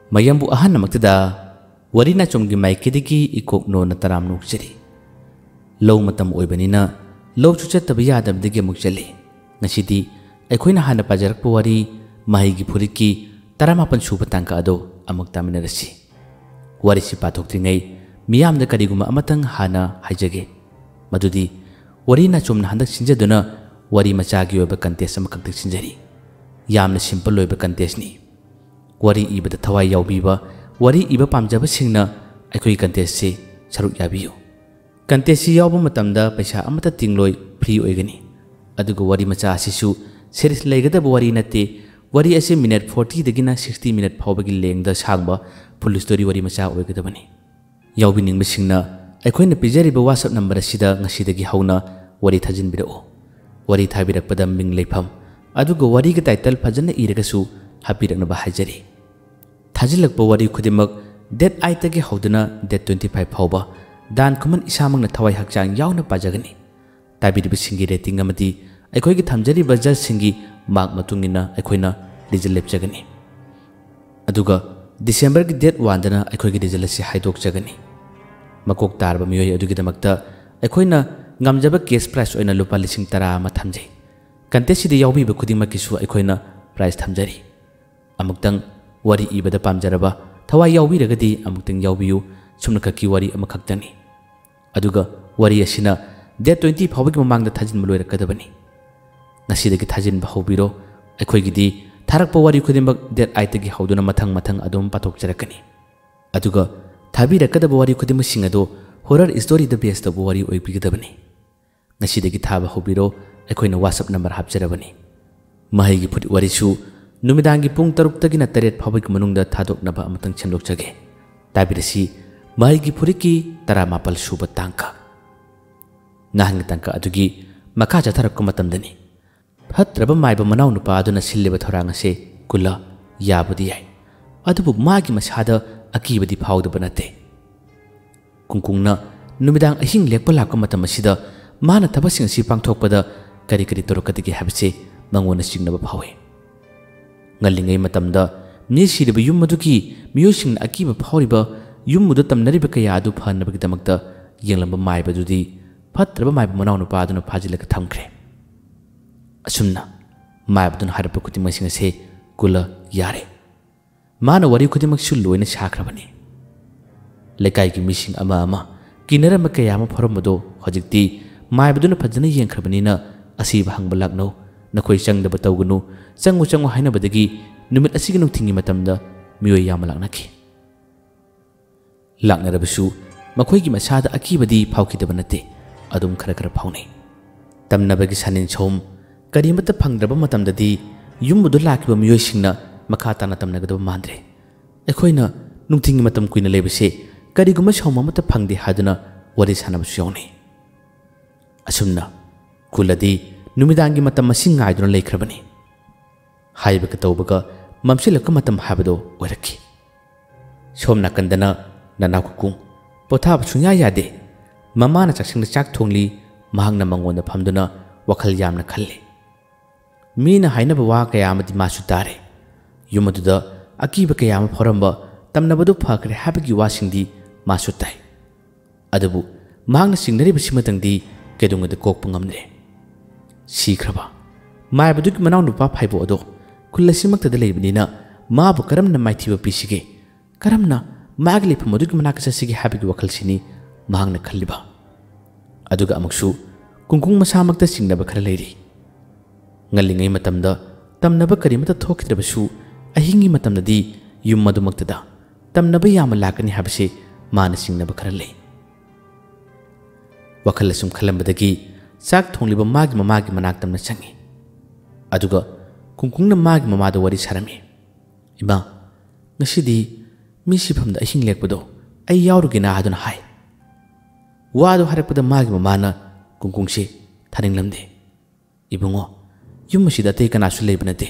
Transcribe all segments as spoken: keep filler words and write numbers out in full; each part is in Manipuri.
ꯃꯌꯥꯝꯕꯨ ꯑꯍꯥꯟꯕꯃꯛꯇꯗ ꯋꯥꯔꯤ ꯅꯥꯆꯣꯝꯒꯤ ꯃꯥꯏꯀꯩꯗꯒꯤ ꯏꯀꯣꯛꯅꯣꯅ ꯇꯔꯥꯝꯅ ꯑꯣꯛꯆꯔꯤ꯫ ꯂꯧ ꯃꯇꯝ ꯑꯣꯏꯕꯅꯤꯅ ꯂꯧꯁꯨ ꯆꯠꯇꯕ ꯌꯥꯗꯕꯗꯒꯤ ꯑꯃꯨꯛ ꯆꯠꯂꯤ꯫ ꯉꯁꯤꯗꯤ ꯑꯩꯈꯣꯏꯅ ꯍꯥꯟꯅ ꯄꯥꯖꯔꯛꯄ ꯋꯥꯔꯤ ꯃꯍꯩꯒꯤ ꯐꯨꯔꯤꯠꯀꯤ ꯇꯔꯥꯃꯥꯄꯟ ꯁꯨꯕ ꯇꯥꯡꯀꯛ ꯑꯗꯨ ꯑꯃꯨꯛ ꯇꯥꯃꯤꯟꯅꯔꯁꯤ꯫ ꯋꯥꯔꯤꯁꯤ ꯄꯥꯊꯣꯛꯇ꯭ꯔꯤꯉꯩ ꯃꯤꯌꯥꯝꯗ ꯀꯔꯤꯒꯨꯝꯕ ꯑꯃꯇꯪ ꯍꯥꯟꯅ ꯍꯥꯏꯖꯒꯦ꯫ ꯃꯗꯨꯗꯤ ꯋꯥꯔꯤ ꯅꯥꯆꯣꯝꯅ ꯍꯟꯗꯛ ꯁꯤꯟꯖꯗꯨꯅ ꯋꯥꯔꯤ ꯃꯆꯥꯒꯤ ꯑꯣꯏꯕ contest ꯑꯃꯈꯛꯇꯤ ꯁꯤꯟꯖꯔꯤ꯫ ꯌꯥꯝꯅ simple ꯑꯣꯏꯕ contestꯅꯤ꯫ ꯋꯥꯔꯤ ꯏꯕꯗ ꯊꯋꯥꯏ ꯌꯥꯎꯕꯤꯕ, ꯋꯥꯔꯤ ꯏꯕ ꯄꯥꯝꯖꯕꯁꯤꯡꯅ ꯑꯩꯈꯣꯏꯒꯤ contestꯁꯤ ꯁꯔꯨꯛ ꯌꯥꯕꯤꯌꯨ꯫ Contestꯁꯤ ꯌꯥꯎꯕ ꯃꯇꯝꯗ ꯄꯩꯁꯥ ꯑꯃꯠꯇ ꯇꯤꯡꯂꯣꯏ, free ꯑꯣꯏꯒꯅꯤ꯫ ꯑꯗꯨꯒ ꯋꯥꯔꯤ ꯃꯆꯥ ꯑꯁꯤꯁꯨ series ꯂꯩꯒꯗꯕ ꯋꯥꯔꯤ ꯅꯠꯇꯦ꯫ ꯋꯥꯔꯤ ꯑꯁꯤ minute fortyꯗꯒꯤꯅ sixty minute ꯐꯥꯎꯕꯒꯤ lengthꯗ ꯁꯥꯡꯕ full story ꯋꯥꯔꯤ ꯃꯆꯥ ꯑꯣꯏꯒꯗꯕꯅꯤ꯫ ꯌꯥꯎꯕꯤꯅꯤꯡꯕꯁꯤꯡꯅ ꯑꯩꯈꯣꯏꯅ ꯄꯤꯖꯔꯤꯕ WhatsApp number ꯑꯁꯤꯗ ꯉꯁꯤꯗꯒꯤ ꯍꯧꯅ ꯋꯥꯔꯤ ꯊꯥꯖꯤꯟꯕꯤꯔꯛꯎ꯫ ꯋꯥꯔꯤ ꯊꯥꯕꯤꯔꯛꯄꯗ ꯃꯤꯡ, ꯂꯩꯐꯝ, ꯑꯗꯨꯒ ꯋꯥꯔꯤꯒꯤ title ꯐꯖꯅ ꯏꯔꯒꯁꯨ ꯍꯥꯞꯄꯤꯔꯛꯅꯕ ꯍꯥꯏꯖꯔꯤ꯫ ꯊꯥꯖꯤꯜꯂꯛꯄ ꯋꯥꯔꯤ ꯈꯨꯗꯤꯡꯃꯛ date eightꯇꯒꯤ ꯍꯧꯗꯨꯅ date twenty five ꯐꯥꯎꯕ ꯗꯥꯟ ꯈꯨꯃꯟ ꯏꯁꯥꯃꯛꯅ ꯊꯋꯥꯏ ꯍꯛꯆꯥꯡ ꯌꯥꯎꯅ ꯄꯥꯖꯒꯅꯤ꯫ ꯇꯥꯕꯤꯔꯤꯕꯁꯤꯡꯒꯤ rating ꯑꯃꯗꯤ ꯑꯩꯈꯣꯏꯒꯤ ꯊꯝꯖꯔꯤꯕ judgeꯁꯤꯡꯒꯤ mark ꯃꯇꯨꯡ ꯏꯟꯅ ꯑꯩꯈꯣꯏꯅ result ꯂꯦꯞꯆꯒꯅꯤ꯫ ꯑꯗꯨꯒ Decemberꯒꯤ date oneꯗꯅ ꯑꯩꯈꯣꯏꯒꯤ result ꯑꯁꯤ ꯍꯥꯏꯗꯣꯛꯆꯒꯅꯤ꯫ ꯃꯀꯣꯛ ꯇꯥꯔꯕ ꯃꯤꯑꯣꯏ ꯑꯗꯨꯒꯤꯗꯃꯛꯇ ꯑꯩꯈꯣꯏꯅ ꯉꯝꯖꯕ cash prize ꯑꯣꯏꯅ ꯂꯨꯄꯥ ꯂꯤꯁꯤꯡ ꯇꯔꯥ ꯑꯃ ꯊꯝꯖꯩ꯫ Contestꯁꯤꯗ ꯌꯥꯎꯕꯤꯕ ꯈꯨꯗꯤꯡꯃꯛꯀꯤꯁꯨ ꯑꯩꯈꯣꯏꯅ prize ꯊꯝꯖꯔꯤ꯫ ꯑꯃꯨꯛꯇꯪ ꯋꯥꯔꯤ ꯏꯕꯗ ꯄꯥꯝꯖꯔꯕ, ꯊꯋꯥꯏ ꯌꯥꯎꯕꯤꯔꯒꯗꯤ ꯑꯃꯨꯛꯇꯪ ꯌꯥꯎꯕꯤꯌꯨ꯫ ꯁꯨꯞꯅꯈꯛꯀꯤ ꯋꯥꯔꯤ ꯑꯃꯈꯛꯇꯅꯤ꯫ ꯑꯗꯨꯒ ꯋꯥꯔꯤ ꯑꯁꯤꯅ date twenty ꯐꯥꯎꯕꯒꯤ ꯃꯃꯥꯡꯗ ꯊꯥꯖꯤꯟꯕ ꯂꯣꯏꯔꯛꯀꯗꯕꯅꯤ꯫ ꯉꯁꯤꯗꯒꯤ ꯊꯥꯖꯤꯟꯕ ꯍꯧꯕꯤꯔꯣ꯫ ꯑꯩꯈꯣꯏꯒꯤꯗꯤ ꯊꯥꯔꯛꯄ ꯋꯥꯔꯤ ꯈꯨꯗꯤꯡꯃꯛ date eightꯇꯒꯤ ꯍꯧꯗꯨꯅ ꯃꯊꯪ ꯃꯊꯪ ꯑꯗꯨꯝ ꯄꯥꯊꯣꯛꯆꯔꯛꯀꯅꯤ꯫ ꯑꯗꯨꯒ ꯊꯥꯕꯤꯔꯛꯀꯗꯕ ꯋꯥꯔꯤ ꯈꯨꯗꯤꯡꯃꯛꯁꯤꯡ ꯑꯗꯨ horror storyꯗ base ꯇꯧꯕ ꯋꯥꯔꯤ ꯑꯣꯏꯕꯤꯒꯗꯕꯅꯤ꯫ ꯉꯁꯤꯗꯒꯤ ꯊꯥꯕ ꯍꯧꯕꯤꯔꯣ, ꯑꯩꯈꯣꯏꯅ WhatsApp number ꯍꯥꯞꯆꯔꯕꯅꯤ꯫ ꯃꯍꯩꯒꯤ ꯐꯨꯔꯤꯠ ꯋꯥꯔꯤꯁꯨ ꯅꯨꯃꯤꯗꯥꯡꯒꯤ ꯄꯨꯡ ꯇꯔꯨꯛꯇꯒꯤꯅ ꯇꯔꯦꯠ ꯐꯥꯎꯕꯒꯤ ꯃꯅꯨꯡꯗ ꯊꯥꯗꯣꯛꯅꯕ ꯑꯃꯇꯪ ꯁꯦꯝꯗꯣꯛꯆꯒꯦ꯫ ꯇꯥꯕꯤꯔꯁꯤ, ꯃꯍꯩꯒꯤ ꯐꯨꯔꯤꯠꯀꯤ ꯇꯔꯥꯃꯥꯄꯜ ꯁꯨꯕ ꯇꯥꯡꯀꯛ꯫ ꯅꯍꯥꯟꯒꯤ ꯇꯥꯡꯀꯛ ꯑꯗꯨꯒꯤ ꯃꯈꯥ ꯆꯠꯊꯔꯛꯄ ꯃꯇꯝꯗꯅꯤ꯫ ꯐꯠꯇ꯭ꯔꯕ ꯃꯥꯏꯕ ꯃꯅꯥꯎꯅꯨꯄꯥ ꯑꯗꯨꯅ ꯁꯤꯜꯂꯤꯕ ꯊꯧꯔꯥꯡ ꯑꯁꯤ ꯀꯨꯜꯂ ꯌꯥꯕꯨꯗꯤ ꯌꯥꯏ, ꯑꯗꯨꯕꯨ ꯃꯥꯒꯤ ꯃꯁꯥꯗ ꯑꯀꯤꯕꯗꯤ ꯐꯥꯎꯗꯕ ꯅꯠꯇꯦ꯫ ꯀꯨꯡꯀꯨꯡꯅ ꯅꯨꯃꯤꯗꯥꯡ ꯑꯍꯤꯡ ꯂꯦꯛꯄ ꯂꯥꯛꯄ ꯃꯇꯝ ꯑꯁꯤꯗ ꯃꯥꯅ ꯊꯕꯛꯁꯤꯡ ꯑꯁꯤ ꯄꯥꯡꯊꯣꯛꯄꯗ ꯀꯔꯤ ꯀꯔꯤ ꯇꯧꯔꯛꯀꯗꯒꯦ ꯍꯥꯏꯕꯁꯤ ꯃꯉꯣꯟꯗ ꯆꯤꯡꯅꯕ ꯐꯥꯎꯏ꯫ ꯉꯜꯂꯤꯉꯩ ꯃꯇꯝꯗ ꯃꯤ ꯁꯤꯔꯕ ꯌꯨꯝ ꯑꯗꯨꯒꯤ ꯃꯤꯑꯣꯏꯁꯤꯡꯅ ꯑꯀꯤꯕ ꯐꯥꯎꯔꯤꯕ ꯌꯨꯝꯕꯨꯗ ꯇꯝꯅꯔꯤꯕ ꯀꯌꯥ ꯑꯗꯨ ꯐꯅꯕꯒꯤꯗꯃꯛꯇ ꯌꯦꯡꯂꯝꯕ ꯃꯥꯏꯕꯗꯨꯗꯤ ꯐꯠꯇ꯭ꯔꯕ ꯃꯥꯏꯕ ꯃꯅꯥꯎꯅꯨꯄꯥ ꯑꯗꯨꯅ ꯐꯥꯖꯤꯜꯂꯒ ꯊꯝꯈ꯭ꯔꯦ꯫ ꯑꯁꯨꯝꯅ ꯃꯥꯏꯕꯗꯨꯅ ꯍꯥꯏꯔꯛꯄ ꯈꯨꯗꯤꯡꯃꯛꯁꯤꯡ ꯑꯁꯦ ꯀꯨꯜꯂ ꯌꯥꯔꯦ꯫ ꯃꯥꯅ ꯋꯥꯔꯤ ꯈꯨꯗꯤꯡꯃꯛꯁꯨ ꯂꯣꯏꯅ ꯁꯥꯈ꯭ꯔꯕꯅꯤ꯫ ꯂꯩꯀꯥꯏꯒꯤ ꯃꯤꯁꯤꯡ ꯑꯃ ꯑꯃ ꯀꯤꯅꯔꯝꯕ ꯀꯌꯥ ꯑꯃ ꯐꯥꯎꯔꯝꯕꯗꯣ ꯍꯧꯖꯤꯛꯇꯤ ꯃꯥꯏꯕꯗꯨꯅ ꯐꯖꯅ ꯌꯦꯡꯈ꯭ꯔꯕꯅꯤꯅ ꯑꯁꯤꯕ ꯍꯪꯕ ꯂꯥꯛꯅꯧ, ꯅꯈꯣꯏ ꯆꯪꯗꯕ ꯇꯧꯒꯅꯨ, ꯆꯪꯉꯨ ꯆꯪꯉꯨ ꯍꯥꯏꯅꯕꯗꯒꯤ ꯅꯨꯃꯤꯠ ꯑꯁꯤꯒꯤ ꯅꯨꯡꯊꯤꯜꯒꯤ ꯃꯇꯝꯗ ꯃꯤꯑꯣꯏ ꯌꯥꯝꯅ ꯂꯥꯛꯅꯈꯤ꯫ ꯂꯥꯛꯅꯔꯕꯁꯨ ꯃꯈꯣꯏꯒꯤ ꯃꯁꯥꯗ ꯑꯀꯤꯕꯗꯤ ꯐꯥꯎꯈꯤꯗꯕ ꯅꯠꯇꯦ, ꯑꯗꯨꯝ ꯈꯔ ꯈꯔ ꯐꯥꯎꯅꯩ꯫ ꯇꯝꯅꯕꯒꯤ ꯁꯥꯅꯤꯟ ꯁꯧꯝ ꯀꯔꯤꯃꯠꯇ ꯐꯪꯗ꯭ꯔꯕ ꯃꯇꯝꯗꯗꯤ ꯌꯨꯝꯕꯨꯗ ꯂꯥꯛꯈꯤꯕ ꯃꯤꯑꯣꯏꯁꯤꯡꯅ ꯃꯈꯥ ꯇꯥꯅ ꯇꯝꯅꯒꯗꯕ ꯃꯥꯟꯗ꯭ꯔꯦ꯫ ꯑꯩꯈꯣꯏꯅ ꯅꯨꯡꯊꯤꯜꯒꯤ ꯃꯇꯝ ꯀꯨꯏꯅ ꯂꯩꯕꯁꯦ ꯀꯔꯤꯒꯨꯝꯕ ꯁꯥꯎꯝ ꯑꯃꯠꯇ ꯐꯪꯗꯦ ꯍꯥꯏꯗꯨꯅ ꯋꯥꯔꯤ ꯁꯥꯟꯅꯕꯁꯨ ꯌꯥꯎꯅꯩ꯫ ꯑꯁꯨꯝꯅ ꯀꯨꯜꯂꯗꯤ ꯅꯨꯃꯤꯗꯥꯡꯒꯤ ꯃꯇꯝ ꯑꯁꯤ ꯉꯥꯏꯗꯨꯅ ꯂꯩꯈ꯭ꯔꯕꯅꯤ꯫ ꯍꯥꯏꯕꯒ ꯇꯧꯕꯒ ꯃꯝꯁꯤꯜꯂꯛꯄ ꯃꯇꯝ ꯍꯥꯏꯕꯗꯣ ꯑꯣꯏꯔꯛꯈꯤ꯫ ꯁꯣꯝ ꯅꯥꯀꯟꯗꯅ ꯅꯅꯥꯎ ꯀꯨꯀꯨꯡ ꯄꯣꯊꯥꯕ ꯁꯨꯡꯌꯥ ꯌꯥꯗꯦ꯫ ꯃꯃꯥꯅ ꯆꯥꯛꯁꯪꯗ ꯆꯥꯛ ꯊꯣꯡꯂꯤ, ꯃꯍꯥꯛꯅ ꯃꯉꯣꯟꯗ ꯐꯝꯗꯨꯅ ꯋꯥꯈꯜ ꯌꯥꯝꯅ ꯈꯜꯂꯤ꯫ ꯃꯤꯅ ꯍꯥꯏꯅꯕ ꯋꯥ ꯀꯌꯥ ꯑꯃꯗꯤ ꯃꯥꯁꯨ ꯇꯥꯔꯦ꯫ ꯌꯨꯝ ꯑꯗꯨꯗ ꯑꯀꯤꯕ ꯀꯌꯥ ꯑꯃ ꯐꯥꯎꯔꯝꯕ, ꯇꯝꯅꯕꯗꯨ ꯐꯈ꯭ꯔꯦ ꯍꯥꯏꯕꯒꯤ ꯋꯥꯁꯤꯡꯗꯤ ꯃꯥꯁꯨ ꯇꯥꯏ꯫ ꯑꯗꯨꯕꯨ ꯃꯍꯥꯛꯅ ꯆꯤꯡꯅꯔꯤꯕꯁꯤꯃꯇꯪꯗꯤ ꯀꯩꯗꯧꯉꯩꯗ ꯀꯣꯛꯄ ꯉꯝꯗ꯭ꯔꯦ꯫ ꯁꯤꯈ꯭ꯔꯕ ꯃꯥꯏꯕꯗꯨꯒꯤ ꯃꯅꯥꯎꯅꯨꯄꯥ ꯐꯥꯏꯕꯣꯛ ꯑꯗꯣ ꯈꯨꯜ ꯑꯁꯤꯃꯛꯇꯗ ꯂꯩꯕꯅꯤꯅ ꯃꯥꯕꯨ ꯀꯔꯝꯅ ꯃꯥꯏꯊꯤꯕ ꯄꯤꯁꯤꯒꯦ? ꯀꯔꯝꯅ ꯃꯥꯒꯤ ꯂꯩꯐꯝ ꯑꯗꯨꯒꯤ ꯃꯅꯥꯛꯇ ꯆꯠꯁꯤꯒꯦ ꯍꯥꯏꯕꯒꯤ ꯋꯥꯈꯜꯁꯤꯅꯤ ꯃꯍꯥꯛꯅ ꯈꯜꯂꯤꯕ꯫ ꯑꯗꯨꯒ ꯑꯃꯨꯛꯁꯨ ꯀꯨꯡꯀꯨꯡ ꯃꯁꯥꯃꯛꯇ ꯆꯤꯡꯅꯕ ꯈꯔ ꯂꯩꯔꯤ꯫ ꯉꯜꯂꯤꯉꯩ ꯃꯇꯝꯗ ꯇꯝꯅꯕ ꯀꯔꯤꯃꯠꯇ ꯊꯣꯛꯈꯤꯗ꯭ꯔꯕꯁꯨ ꯑꯍꯤꯡꯒꯤ ꯃꯇꯝꯗꯗꯤ ꯌꯨꯝ ꯑꯗꯨꯃꯛꯇꯗ ꯇꯝꯅꯕ ꯌꯥꯝꯅ ꯂꯥꯛꯀꯅꯤ ꯍꯥꯏꯕꯁꯤ ꯃꯥꯅ ꯆꯤꯡꯅꯕ ꯈꯔ ꯂꯩ꯫ ꯋꯥꯈꯜ ꯑꯁꯨꯝ ꯈꯜꯂꯝꯕꯗꯒꯤ ꯆꯥꯛ ꯊꯣꯡꯂꯤꯕ ꯃꯥꯒꯤ ꯃꯃꯥꯒꯤ ꯃꯅꯥꯛꯇ ꯑꯃꯅ ꯆꯪꯉꯤ꯫ ꯑꯗꯨꯒ ꯀꯨꯡꯀꯨꯡꯅ ꯃꯥꯒꯤ ꯃꯃꯥꯗ ꯋꯥꯔꯤ ꯁꯥꯔꯝꯃꯤ꯫ "ꯏꯃꯥ, ꯉꯁꯤꯗꯤ ꯃꯤ ꯁꯤꯐꯝꯗ ꯑꯍꯤꯡ ꯂꯦꯛꯄꯗꯣ ꯑꯩ ꯌꯥꯎꯔꯨꯒꯦꯅ" ꯍꯥꯏꯗꯨꯅ ꯍꯥꯏ꯫ ꯋꯥꯗꯨ ꯍꯥꯏꯔꯛꯄꯗ ꯃꯥꯒꯤ ꯃꯃꯥꯅ ꯀꯨꯡꯀꯨꯡꯁꯤ ꯊꯥꯅꯤꯡꯂꯝꯗꯦ꯫ "ꯏꯕꯨꯡꯉꯣ, ꯌꯨꯝ ꯑꯁꯤꯗ ꯑꯇꯩ ꯀꯅꯥꯁꯨ ꯂꯩꯕ ꯅꯠꯇꯦ,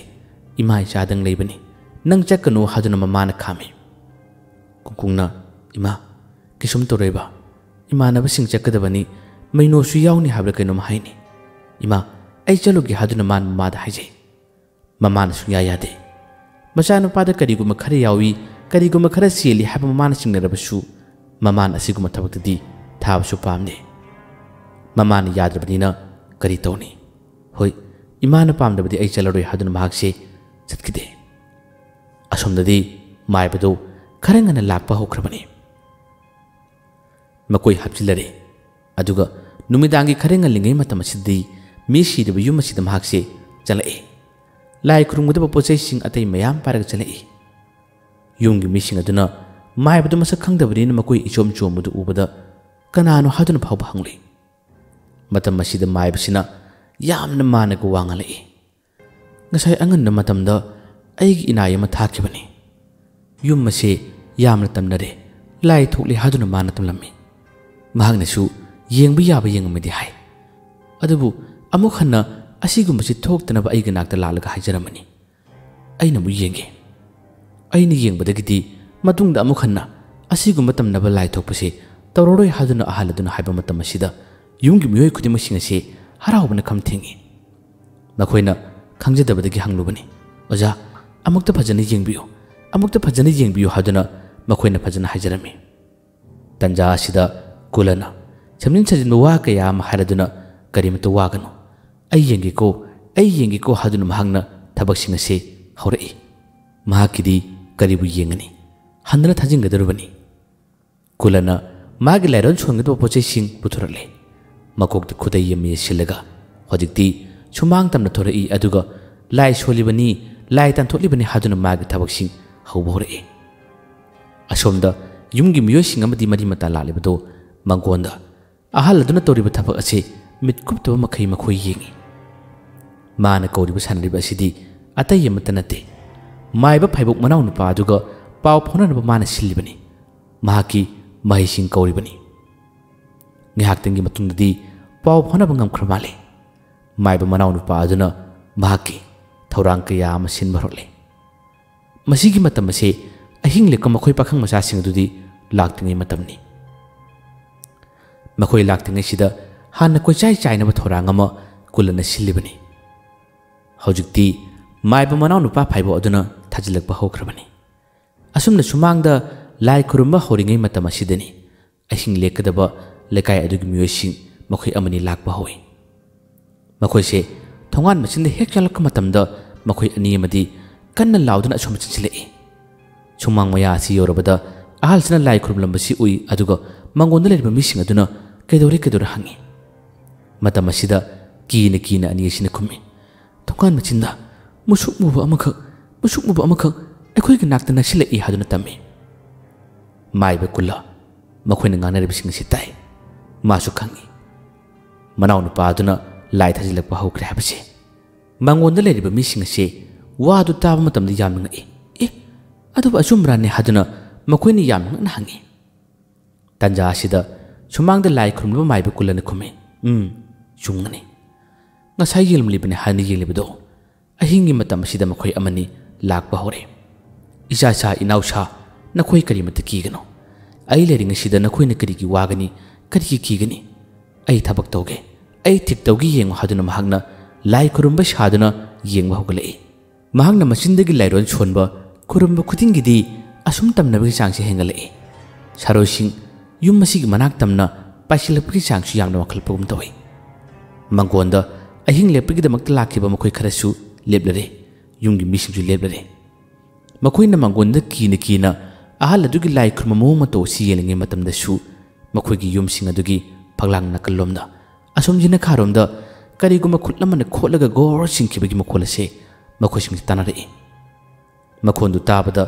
ꯏꯃꯥ ꯏꯆꯥꯗꯪ ꯂꯩꯕꯅꯤ, ꯅꯪ ꯆꯠꯀꯅꯨ" ꯍꯥꯏꯗꯨꯅ ꯃꯃꯥꯅ ꯈꯥꯝꯃꯤ꯫ ꯀꯨꯡꯀꯨꯡꯅ, "ꯏꯃꯥ, ꯀꯩꯁꯨꯝ ꯇꯧꯔꯣꯏꯕ, ꯏꯃꯥꯟꯅꯕꯁꯤꯡ ꯆꯠꯀꯗꯕꯅꯤ, ꯃꯩꯅꯣꯁꯨ ꯌꯥꯎꯅꯤ ꯍꯥꯏꯕ꯭ꯔꯥ ꯀꯩꯅꯣꯝ ꯍꯥꯏꯅꯤ꯫ ꯏꯃꯥ, ꯑꯩ ꯆꯠꯂꯨꯒꯦ" ꯍꯥꯏꯗꯨꯅ ꯃꯥꯅ ꯃꯃꯥꯗ ꯍꯥꯏꯖꯩ꯫ ꯃꯃꯥꯅ ꯁꯨꯡꯌꯥ ꯌꯥꯗꯦ꯫ ꯃꯆꯥꯅꯨꯄꯥꯗ ꯀꯔꯤꯒꯨꯝꯕ ꯈꯔ ꯌꯥꯎꯏ, ꯀꯔꯤꯒꯨꯝꯕ ꯈꯔ ꯆꯦꯜꯂꯤ ꯍꯥꯏꯕ ꯃꯃꯥꯅ ꯆꯤꯡꯅꯔꯕꯁꯨ, ꯃꯃꯥꯅ ꯑꯁꯤꯒꯨꯝꯕ ꯊꯕꯛꯇꯗꯤ ꯊꯥꯕꯁꯨ ꯄꯥꯝꯗꯦ꯫ ꯃꯃꯥꯅ ꯌꯥꯗ꯭ꯔꯕꯅꯤꯅ ꯀꯔꯤ ꯇꯧꯅꯤ? ꯍꯣꯏ, ꯏꯃꯥꯅ ꯄꯥꯝꯗꯕꯗꯤ ꯑꯩ ꯆꯠꯂꯔꯣꯏ ꯍꯥꯏꯗꯨꯅ ꯃꯍꯥꯛꯁꯦ ꯆꯠꯈꯤꯗꯦ꯫ ꯑꯁꯣꯝꯗꯗꯤ ꯃꯥꯏꯕꯗꯨ ꯈꯔ ꯉꯟꯅ ꯂꯥꯛꯄ ꯍꯧꯈ꯭ꯔꯕꯅꯤ꯫ ꯃꯈꯣꯏ ꯍꯥꯞꯆꯤꯜꯂꯔꯦ꯫ ꯑꯗꯨꯒ ꯅꯨꯃꯤꯗꯥꯡꯒꯤ ꯈꯔ ꯉꯜꯂꯤꯉꯩ ꯃꯇꯝ ꯑꯁꯤꯗꯗꯤ ꯃꯤ ꯁꯤꯔꯕ ꯌꯨꯝ ꯑꯁꯤꯗ ꯃꯍꯥꯛꯁꯦ ꯆꯪꯂꯛꯏ꯫ ꯂꯥꯏ ꯈꯨꯔꯨꯝꯒꯗꯕ ꯄꯣꯠ ꯆꯩꯁꯤꯡ ꯑꯇꯩ ꯃꯌꯥꯝ ꯄꯥꯏꯔꯒ ꯆꯪꯂꯛꯏ꯫ ꯌꯨꯝꯒꯤ ꯃꯤꯁꯤꯡ ꯑꯗꯨꯅ ꯃꯥꯏꯕꯗꯨ ꯃꯁꯛ ꯈꯪꯗꯕꯅꯤꯅ ꯃꯈꯣꯏ ꯏꯆꯣꯝ ꯆꯣꯝꯕꯗꯨ ꯎꯕꯗ ꯀꯅꯥꯅꯣ ꯍꯥꯏꯗꯨꯅ ꯐꯥꯎꯕ ꯍꯪꯂꯤ꯫ ꯃꯇꯝ ꯑꯁꯤꯗ ꯃꯥꯏꯕꯁꯤꯅ ꯌꯥꯝꯅ ꯃꯥꯟꯅꯒ ꯋꯥ ꯉꯥꯡꯂꯛꯏ꯫ "ꯉꯁꯥꯏ ꯑꯉꯟꯕ ꯃꯇꯝꯗ ꯑꯩꯒꯤ ꯏꯅꯥꯏ ꯑꯃ ꯊꯥꯈꯤꯕꯅꯤ꯫ ꯌꯨꯝ ꯑꯁꯦ ꯌꯥꯝꯅ ꯇꯝꯅꯔꯦ, ꯂꯥꯏ ꯊꯣꯛꯂꯦ ꯍꯥꯏꯗꯨꯅ ꯃꯥꯅ ꯇꯝꯂꯝꯃꯤ꯫ ꯃꯍꯥꯛꯅꯁꯨ ꯌꯦꯡꯕ ꯌꯥꯕ ꯌꯦꯡꯉꯝꯃꯦꯗꯤ ꯍꯥꯏ꯫ ꯑꯗꯨꯕꯨ ꯑꯃꯨꯛ ꯍꯟꯅ ꯑꯁꯤꯒꯨꯝꯕꯁꯤ ꯊꯣꯛꯇꯅꯕ ꯑꯩꯒꯤ ꯅꯥꯛꯇ ꯂꯥꯛꯂꯒ ꯍꯥꯏꯖꯔꯝꯕꯅꯤ꯫ ꯑꯩꯅ ꯑꯃꯨꯛ ꯌꯦꯡꯒꯦ꯫ ꯑꯩꯅ ꯌꯦꯡꯕꯗꯒꯤꯗꯤ ꯃꯇꯨꯡꯗ ꯑꯃꯨꯛ ꯍꯟꯅ ꯑꯁꯤꯒꯨꯝꯕ ꯇꯝꯅꯕ ꯂꯥꯏ ꯊꯣꯛꯄꯁꯦ ꯇꯧꯔꯔꯣꯏ" ꯍꯥꯏꯗꯨꯅ ꯑꯍꯜ ꯑꯗꯨꯅ ꯍꯥꯏꯕ ꯃꯇꯝ ꯑꯁꯤꯗ ꯌꯨꯝꯒꯤ ꯃꯤꯑꯣꯏ ꯈꯨꯗꯤꯡꯃꯛꯁꯤꯡ ꯑꯁꯤ ꯍꯔꯥꯎꯕꯅ ꯈꯝ ꯊꯦꯡꯏ꯫ ꯃꯈꯣꯏꯅ ꯈꯪꯖꯗꯕꯗꯒꯤ ꯍꯪꯂꯨꯕꯅꯤ, "ꯑꯣꯖꯥ, ꯑꯃꯨꯛꯇ ꯐꯖꯅ ꯌꯦꯡꯕꯤꯌꯨ, ꯑꯃꯨꯛꯇ ꯐꯖꯅ ꯌꯦꯡꯕꯤꯌꯨ" ꯍꯥꯏꯗꯨꯅ ꯃꯈꯣꯏꯅ ꯐꯖꯅ ꯍꯥꯏꯖꯔꯝꯃꯤ꯫ ꯇꯟꯖꯥ ꯑꯁꯤꯗ ꯀꯨꯂꯅ ꯁꯦꯝꯖꯤꯟ ꯁꯥꯖꯤꯟꯕ ꯋꯥ ꯀꯌꯥ ꯑꯃ ꯍꯥꯏꯔꯗꯨꯅ, "ꯀꯔꯤꯃꯇ ꯋꯥꯒꯅꯨ, ꯑꯩ ꯌꯦꯡꯒꯦꯀꯣ, ꯑꯩ ꯌꯦꯡꯒꯦꯀꯣ" ꯍꯥꯏꯗꯨꯅ ꯃꯍꯥꯛꯅ ꯊꯕꯛꯁꯤꯡ ꯑꯁꯤ ꯍꯧꯔꯛꯏ꯫ ꯃꯍꯥꯛꯀꯤꯗꯤ ꯀꯔꯤꯕꯨ ꯌꯦꯡꯒꯅꯤ? ꯍꯟꯗꯅ ꯊꯥꯖꯤꯟꯒꯗꯧꯔꯤꯕꯅꯤ꯫ ꯀꯨꯂꯅ ꯃꯥꯒꯤ ꯂꯥꯏꯔꯣꯟ ꯁꯣꯟꯒꯗꯕ ꯄꯣꯠ ꯆꯩꯁꯤꯡ ꯄꯨꯊꯣꯔꯛꯂꯦ꯫ ꯃꯀꯣꯛꯇ ꯈꯨꯗꯩ ꯑꯃ ꯌꯦꯠꯁꯤꯜꯂꯒ, ꯍꯧꯖꯤꯛꯇꯤ ꯁꯨꯃꯥꯡ ꯇꯝꯅ ꯊꯣꯔꯛꯏ, ꯑꯗꯨꯒ ꯂꯥꯏ ꯁꯣꯜꯂꯤꯕꯅꯤ, ꯂꯥꯏ ꯇꯥꯟꯊꯣꯛꯂꯤꯕꯅꯤ ꯍꯥꯏꯗꯨꯅ ꯃꯥꯒꯤ ꯊꯕꯛꯁꯤꯡ ꯍꯧꯕ ꯍꯧꯔꯛꯏ꯫ ꯑꯁꯣꯝꯗ ꯌꯨꯝꯒꯤ ꯃꯤꯑꯣꯏꯁꯤꯡ ꯑꯃꯗꯤ ꯃꯔꯤ ꯃꯇꯥ ꯂꯥꯛꯂꯤꯕꯗꯨ ꯃꯉꯣꯟꯗ ꯑꯍꯜ ꯑꯗꯨꯅ ꯇꯧꯔꯤꯕ ꯊꯕꯛ ꯑꯁꯤ ꯃꯤꯠ ꯀꯨꯞꯇꯕ ꯃꯈꯩ ꯃꯈꯣꯏ ꯌꯦꯡꯏ꯫ ꯃꯥꯅ ꯀꯧꯔꯤꯕ ꯁꯥꯟꯅꯔꯤꯕ ꯑꯁꯤꯗꯤ ꯑꯇꯩ ꯑꯃꯠꯇ ꯅꯠꯇꯦ, ꯃꯥꯏꯕ ꯐꯥꯏꯕꯣꯛ ꯃꯅꯥꯎꯅꯨꯄꯥ ꯑꯗꯨꯒ ꯄꯥꯎ ꯐꯥꯎꯅꯅꯕ ꯃꯥꯅ ꯁꯤꯜꯂꯤꯕꯅꯤ꯫ ꯃꯍꯥꯛꯀꯤ ꯃꯍꯩꯁꯤꯡ ꯀꯧꯔꯤꯕꯅꯤ꯫ ꯉꯥꯏꯍꯥꯛꯇꯪꯒꯤ ꯃꯇꯨꯡꯗꯗꯤ ꯄꯥꯎ ꯐꯥꯎꯅꯕ ꯉꯝꯈ꯭ꯔ ꯃꯥꯜꯂꯦ꯫ ꯃꯥꯏꯕ ꯃꯅꯥꯎꯅꯨꯄꯥ ꯑꯗꯨꯅ ꯃꯍꯥꯛꯀꯤ ꯊꯧꯔꯥꯡ ꯀꯌꯥ ꯑꯃ ꯁꯤꯟꯕ ꯍꯧꯔꯛꯂꯦ꯫ ꯃꯁꯤꯒꯤ ꯃꯇꯝ ꯑꯁꯤ ꯑꯍꯤꯡ ꯂꯦꯛꯄ ꯃꯈꯣꯏ ꯄꯥꯈꯪ ꯃꯆꯥꯁꯤꯡ ꯑꯗꯨꯗꯤ ꯂꯥꯛꯇ꯭ꯔꯤꯉꯩ ꯃꯇꯝꯅꯤ꯫ ꯃꯈꯣꯏ ꯂꯥꯛꯇ꯭ꯔꯤꯉꯩꯁꯤꯗ ꯍꯥꯟꯅ ꯀꯣꯏꯆꯥꯏ ꯆꯥꯏꯅꯕ ꯊꯧꯔꯥꯡ ꯑꯃ ꯀꯨꯂꯅ ꯁꯤꯜꯂꯤꯕꯅꯤ꯫ ꯍꯧꯖꯤꯛꯇꯤ ꯃꯥꯏꯕ ꯃꯅꯥꯎꯅꯨꯄꯥ ꯐꯥꯏꯕꯣꯛ ꯑꯗꯨꯅ ꯊꯥꯖꯤꯜꯂꯛꯄ ꯍꯧꯈ꯭ꯔꯕꯅꯤ꯫ ꯑꯁꯨꯝꯅ ꯁꯨꯃꯥꯡꯗ ꯂꯥꯏ ꯈꯨꯔꯨꯝꯕ ꯍꯧꯔꯤꯉꯩ ꯃꯇꯝ ꯑꯁꯤꯗꯅꯤ ꯑꯍꯤꯡ ꯂꯦꯛꯀꯗꯕ ꯂꯩꯀꯥꯏ ꯑꯗꯨꯒꯤ ꯃꯤꯑꯣꯏꯁꯤꯡ ꯃꯈꯣꯏ ꯑꯃꯅꯤ ꯂꯥꯛꯄ ꯍꯧꯏ꯫ ꯃꯈꯣꯏꯁꯦ ꯊꯣꯡꯒꯥꯟ ꯃꯆꯤꯟꯗ ꯍꯦꯛ ꯆꯪꯂꯛꯄ ꯃꯇꯝꯗ ꯃꯈꯣꯏ ꯑꯅꯤ ꯑꯃꯗꯤ ꯀꯟꯅ ꯂꯥꯎꯗꯨꯅ ꯑꯁꯣꯝꯗ ꯆꯪꯁꯤꯜꯂꯛꯏ꯫ ꯁꯨꯃꯥꯡ ꯃꯌꯥ ꯑꯁꯤ ꯌꯧꯔꯕꯗ ꯑꯍꯜꯁꯤꯅ ꯂꯥꯏ ꯈꯨꯔꯨꯝꯂꯝꯕꯁꯤ ꯎꯏ, ꯑꯗꯨꯒ ꯃꯉꯣꯟꯗ ꯂꯩꯔꯤꯕ ꯃꯤꯁꯤꯡ ꯑꯗꯨꯅ "ꯀꯩꯗꯧꯔꯦ, ꯀꯩꯗꯧꯔꯦ?" ꯍꯪꯉꯤ꯫ ꯃꯇꯝ ꯑꯁꯤꯗ ꯀꯤꯅ ꯀꯤꯅ ꯑꯅꯤ ꯑꯁꯤꯅ ꯈꯨꯝꯃꯤ, "ꯊꯣꯡꯒꯥꯟ ꯃꯆꯤꯟꯗ ꯃꯨꯁꯨꯛ ꯃꯨꯕ ꯑꯃꯈꯛ, ꯃꯨꯁꯨꯛ ꯃꯨꯕ ꯑꯃꯈꯛ ꯑꯩꯈꯣꯏꯒꯤ ꯅꯥꯛꯇ ꯅꯛꯁꯤꯜꯂꯛꯏ" ꯍꯥꯏꯗꯨꯅ ꯇꯝꯃꯤ꯫ ꯃꯥꯏꯕ ꯀꯨꯜꯂ ꯃꯈꯣꯏꯅ ꯉꯥꯡꯅꯔꯤꯕꯁꯤꯡ ꯑꯁꯤ ꯇꯥꯏ꯫ ꯃꯥꯁꯨ ꯈꯪꯏ꯫ ꯃꯅꯥꯎꯅꯨꯄꯥ ꯑꯗꯨꯅ ꯂꯥꯏ ꯊꯥꯖꯤꯜꯂꯛꯄ ꯍꯧꯈ꯭ꯔꯦ ꯍꯥꯏꯕꯁꯦ꯫ ꯃꯉꯣꯟꯗ ꯂꯩꯔꯤꯕ ꯃꯤꯁꯤꯡ ꯑꯁꯤ ꯋꯥꯗꯨ ꯇꯥꯕ ꯃꯇꯝꯗ ꯌꯥꯝꯅ ꯉꯛꯏ꯫ "ꯑꯦ, ꯑꯗꯨꯕꯨ ꯑꯆꯨꯝꯕ꯭ꯔꯥꯅꯦ?" ꯍꯥꯏꯗꯨꯅ ꯃꯈꯣꯏꯅ ꯌꯥꯝꯅ ꯉꯛꯅ ꯍꯪꯏ꯫ ꯇꯥꯟꯖꯥ ꯑꯁꯤꯗ ꯁꯨꯃꯥꯡꯗ ꯂꯥꯏ ꯈꯨꯔꯨꯝꯂꯤꯕ ꯃꯥꯏꯕ ꯀꯨꯜꯂꯅ ꯈꯨꯝꯃꯤ, "ꯎꯝ, ꯆꯨꯝꯒꯅꯤ꯫ ꯉꯁꯥꯏ ꯌꯦꯡꯂꯝꯂꯤꯕꯅꯤ ꯍꯥꯏꯅ ꯌꯦꯡꯂꯤꯕꯗꯣ, ꯑꯍꯤꯡꯒꯤ ꯃꯇꯝ ꯑꯁꯤꯗ ꯃꯈꯣꯏ ꯑꯃꯅꯤ ꯂꯥꯛꯄ ꯍꯧꯔꯦ꯫ ꯏꯆꯥ ꯁꯥ, ꯏꯅꯥꯎ ꯁꯥ, ꯅꯈꯣꯏ ꯀꯔꯤꯃꯠꯇ ꯀꯤꯒꯅꯨ꯫ ꯑꯩ ꯂꯩꯔꯤꯉꯩꯁꯤꯗ ꯅꯈꯣꯏꯅ ꯀꯔꯤꯒꯤ ꯋꯥꯒꯅꯤ, ꯀꯔꯤꯒꯤ ꯀꯤꯒꯅꯤ? ꯑꯩ ꯊꯕꯛ ꯇꯧꯒꯦ, ꯑꯩ ꯊꯤꯛ ꯇꯧꯒꯦ ꯌꯦꯡꯉꯨ" ꯍꯥꯏꯗꯨꯅ ꯃꯍꯥꯛꯅ ꯂꯥꯏ ꯈꯨꯔꯨꯝꯕ ꯁꯥꯗꯨꯅ ꯌꯦꯡꯕ ꯍꯧꯒꯠꯂꯛꯏ꯫ ꯃꯍꯥꯛꯅ ꯃꯆꯤꯟꯗꯒꯤ ꯂꯥꯏꯔꯣꯟ ꯁꯣꯟꯕ ꯈꯨꯔꯨꯝꯕ ꯈꯨꯗꯤꯡꯒꯤꯗꯤ ꯑꯁꯨꯝ ꯇꯝꯅꯕꯒꯤ ꯆꯥꯡꯁꯤ ꯍꯦꯟꯒꯠꯂꯛꯏ꯫ ꯁꯥꯔꯣꯏꯁꯤꯡ ꯌꯨꯝ ꯑꯁꯤꯒꯤ ꯃꯅꯥꯛ ꯇꯝꯅ ꯄꯥꯏꯁꯤꯜꯂꯛꯄꯒꯤ ꯆꯥꯡꯁꯨ ꯌꯥꯝꯅ ꯋꯥꯡꯈꯠꯂꯛꯄꯒꯨꯝ ꯇꯧꯏ꯫ ꯃꯪꯒꯣꯟꯗ ꯑꯍꯤꯡ ꯂꯦꯛꯄꯒꯤꯗꯃꯛꯇ ꯂꯥꯛꯈꯤꯕ ꯃꯈꯣꯏ ꯈꯔꯁꯨ ꯂꯦꯞꯂꯔꯦ꯫ ꯌꯨꯝꯒꯤ ꯃꯤꯁꯤꯡꯁꯨ ꯂꯦꯞꯂꯔꯦ꯫ ꯃꯈꯣꯏꯅ ꯃꯪꯒꯣꯟꯗ ꯀꯤꯅ ꯀꯤꯅ ꯑꯍꯜ ꯑꯗꯨꯒꯤ ꯂꯥꯏ ꯈꯨꯔꯨꯝꯕ ꯃꯑꯣꯡ ꯃꯇꯧ ꯑꯁꯤ ꯌꯦꯡꯂꯤꯉꯩ ꯃꯇꯝꯗꯁꯨ ꯃꯈꯣꯏꯒꯤ ꯌꯨꯝꯁꯤꯡ ꯑꯗꯨꯒꯤ ꯐꯛꯂꯥꯡ ꯅꯥꯀꯜꯂꯣꯝꯗ, ꯑꯁꯣꯝ ꯌꯦꯅꯈꯥꯔꯣꯝꯗ ꯀꯔꯤꯒꯨꯝꯕ ꯈꯨꯠ ꯑꯃꯅ ꯈꯣꯠꯂꯒ ꯒꯣꯔ ꯆꯤꯡꯈꯤꯕꯒꯤ ꯃꯈꯣꯜ ꯑꯁꯤ ꯃꯈꯣꯏꯁꯤꯡꯁꯤ ꯇꯥꯅꯔꯛꯏ꯫ ꯃꯈꯣꯟꯗꯨ ꯇꯥꯕꯗ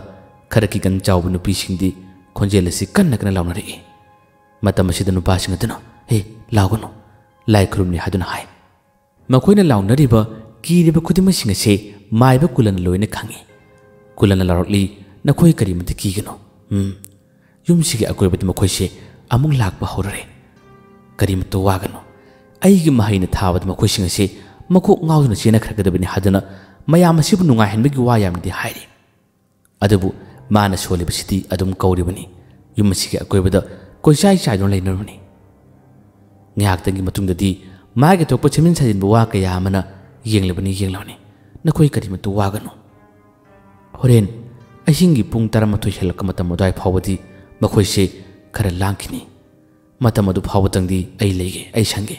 ꯈꯔ ꯀꯤꯒꯟ ꯆꯥꯎꯕ ꯅꯨꯄꯤꯁꯤꯡꯗꯤ ꯈꯣꯟꯖꯦꯜ ꯑꯁꯤ ꯀꯟꯅ ꯀꯟꯅ ꯂꯥꯎꯅꯔꯛꯏ꯫ ꯃꯇꯝ ꯑꯁꯤꯗ ꯅꯨꯄꯥꯁꯤꯡ ꯑꯗꯨꯅ, "ꯍꯦ, ꯂꯥꯎꯒꯅꯨ, ꯂꯥꯏ ꯈꯨꯔꯨꯝꯂꯤ" ꯍꯥꯏꯗꯨꯅ ꯍꯥꯏ꯫ ꯃꯈꯣꯏꯅ ꯂꯥꯎꯅꯔꯤꯕ, ꯀꯤꯔꯤꯕ ꯈꯨꯗꯤꯡꯃꯛꯁꯤꯡ ꯑꯁꯤ ꯃꯥꯏꯕ ꯀꯨꯂꯅ ꯂꯣꯏꯅ ꯈꯪꯏ꯫ ꯀꯨꯂꯅ ꯂꯥꯎꯔꯛꯂꯤ, "ꯅꯈꯣꯏ ꯀꯔꯤꯃꯇ ꯀꯤꯒꯅꯨ꯫ ꯎꯝ, ꯌꯨꯝꯁꯤꯒꯤ ꯑꯀꯣꯏꯕꯗ ꯃꯈꯣꯏꯁꯦ ꯑꯃꯨꯛ ꯂꯥꯛꯄ ꯍꯧꯔꯔꯦ꯫ ꯀꯔꯤꯃꯇ ꯋꯥꯒꯅꯨ꯫ ꯑꯩꯒꯤ ꯃꯍꯩꯅ ꯊꯥꯕꯗ ꯃꯈꯣꯏꯁꯤꯡ ꯑꯁꯤ ꯃꯀꯣꯛ ꯉꯥꯎꯗꯨꯅ ꯆꯦꯟꯅꯈ꯭ꯔꯒꯗꯕꯅꯤ" ꯍꯥꯏꯗꯨꯅ ꯃꯌꯥꯝ ꯑꯁꯤꯕꯨ ꯅꯨꯡꯉꯥꯏꯍꯟꯕꯒꯤ ꯋꯥ ꯌꯥꯝꯅꯗꯤ ꯍꯥꯏꯔꯤ꯫ ꯑꯗꯨꯕꯨ ꯃꯥꯅ ꯁꯣꯜꯂꯤꯕꯁꯤꯗꯤ ꯑꯗꯨꯝ ꯀꯧꯔꯤꯕꯅꯤ꯫ ꯌꯨꯝ ꯑꯁꯤꯒꯤ ꯑꯀꯣꯏꯕꯗ ꯀꯣꯏꯆꯥꯏ ꯆꯥꯏꯗꯨꯅ ꯂꯩꯅꯔꯕꯅꯤ꯫ ꯉꯥꯏꯍꯥꯛꯇꯪꯒꯤ ꯃꯇꯨꯡꯗꯗꯤ ꯃꯥꯒꯤ ꯊꯣꯛꯄ ꯁꯦꯝꯖꯤꯟ ꯁꯥꯖꯤꯟꯕ ꯋꯥ ꯀꯌꯥ ꯑꯃꯅ ꯌꯦꯡꯂꯕꯅꯤ, ꯌꯦꯡꯂꯕꯅꯤ꯫ "ꯅꯈꯣꯏ ꯀꯔꯤꯃꯇ ꯋꯥꯒꯅꯨ꯫ ꯍꯣꯔꯦꯟ ꯑꯍꯤꯡꯒꯤ ꯄꯨꯡ ꯇꯔꯥꯃꯥꯊꯣꯏ ꯍꯦꯜꯂꯛꯄ ꯃꯇꯝ ꯑꯗꯨꯋꯥꯏ ꯐꯥꯎꯕꯗꯤ ꯃꯈꯣꯏꯁꯦ ꯈꯔ ꯂꯥꯡꯈꯤꯅꯤ꯫ ꯃꯇꯝ ꯑꯗꯨ ꯐꯥꯎꯕꯗꯪꯗꯤ ꯑꯩ ꯂꯩꯒꯦ, ꯑꯩ ꯁꯪꯒꯦ꯫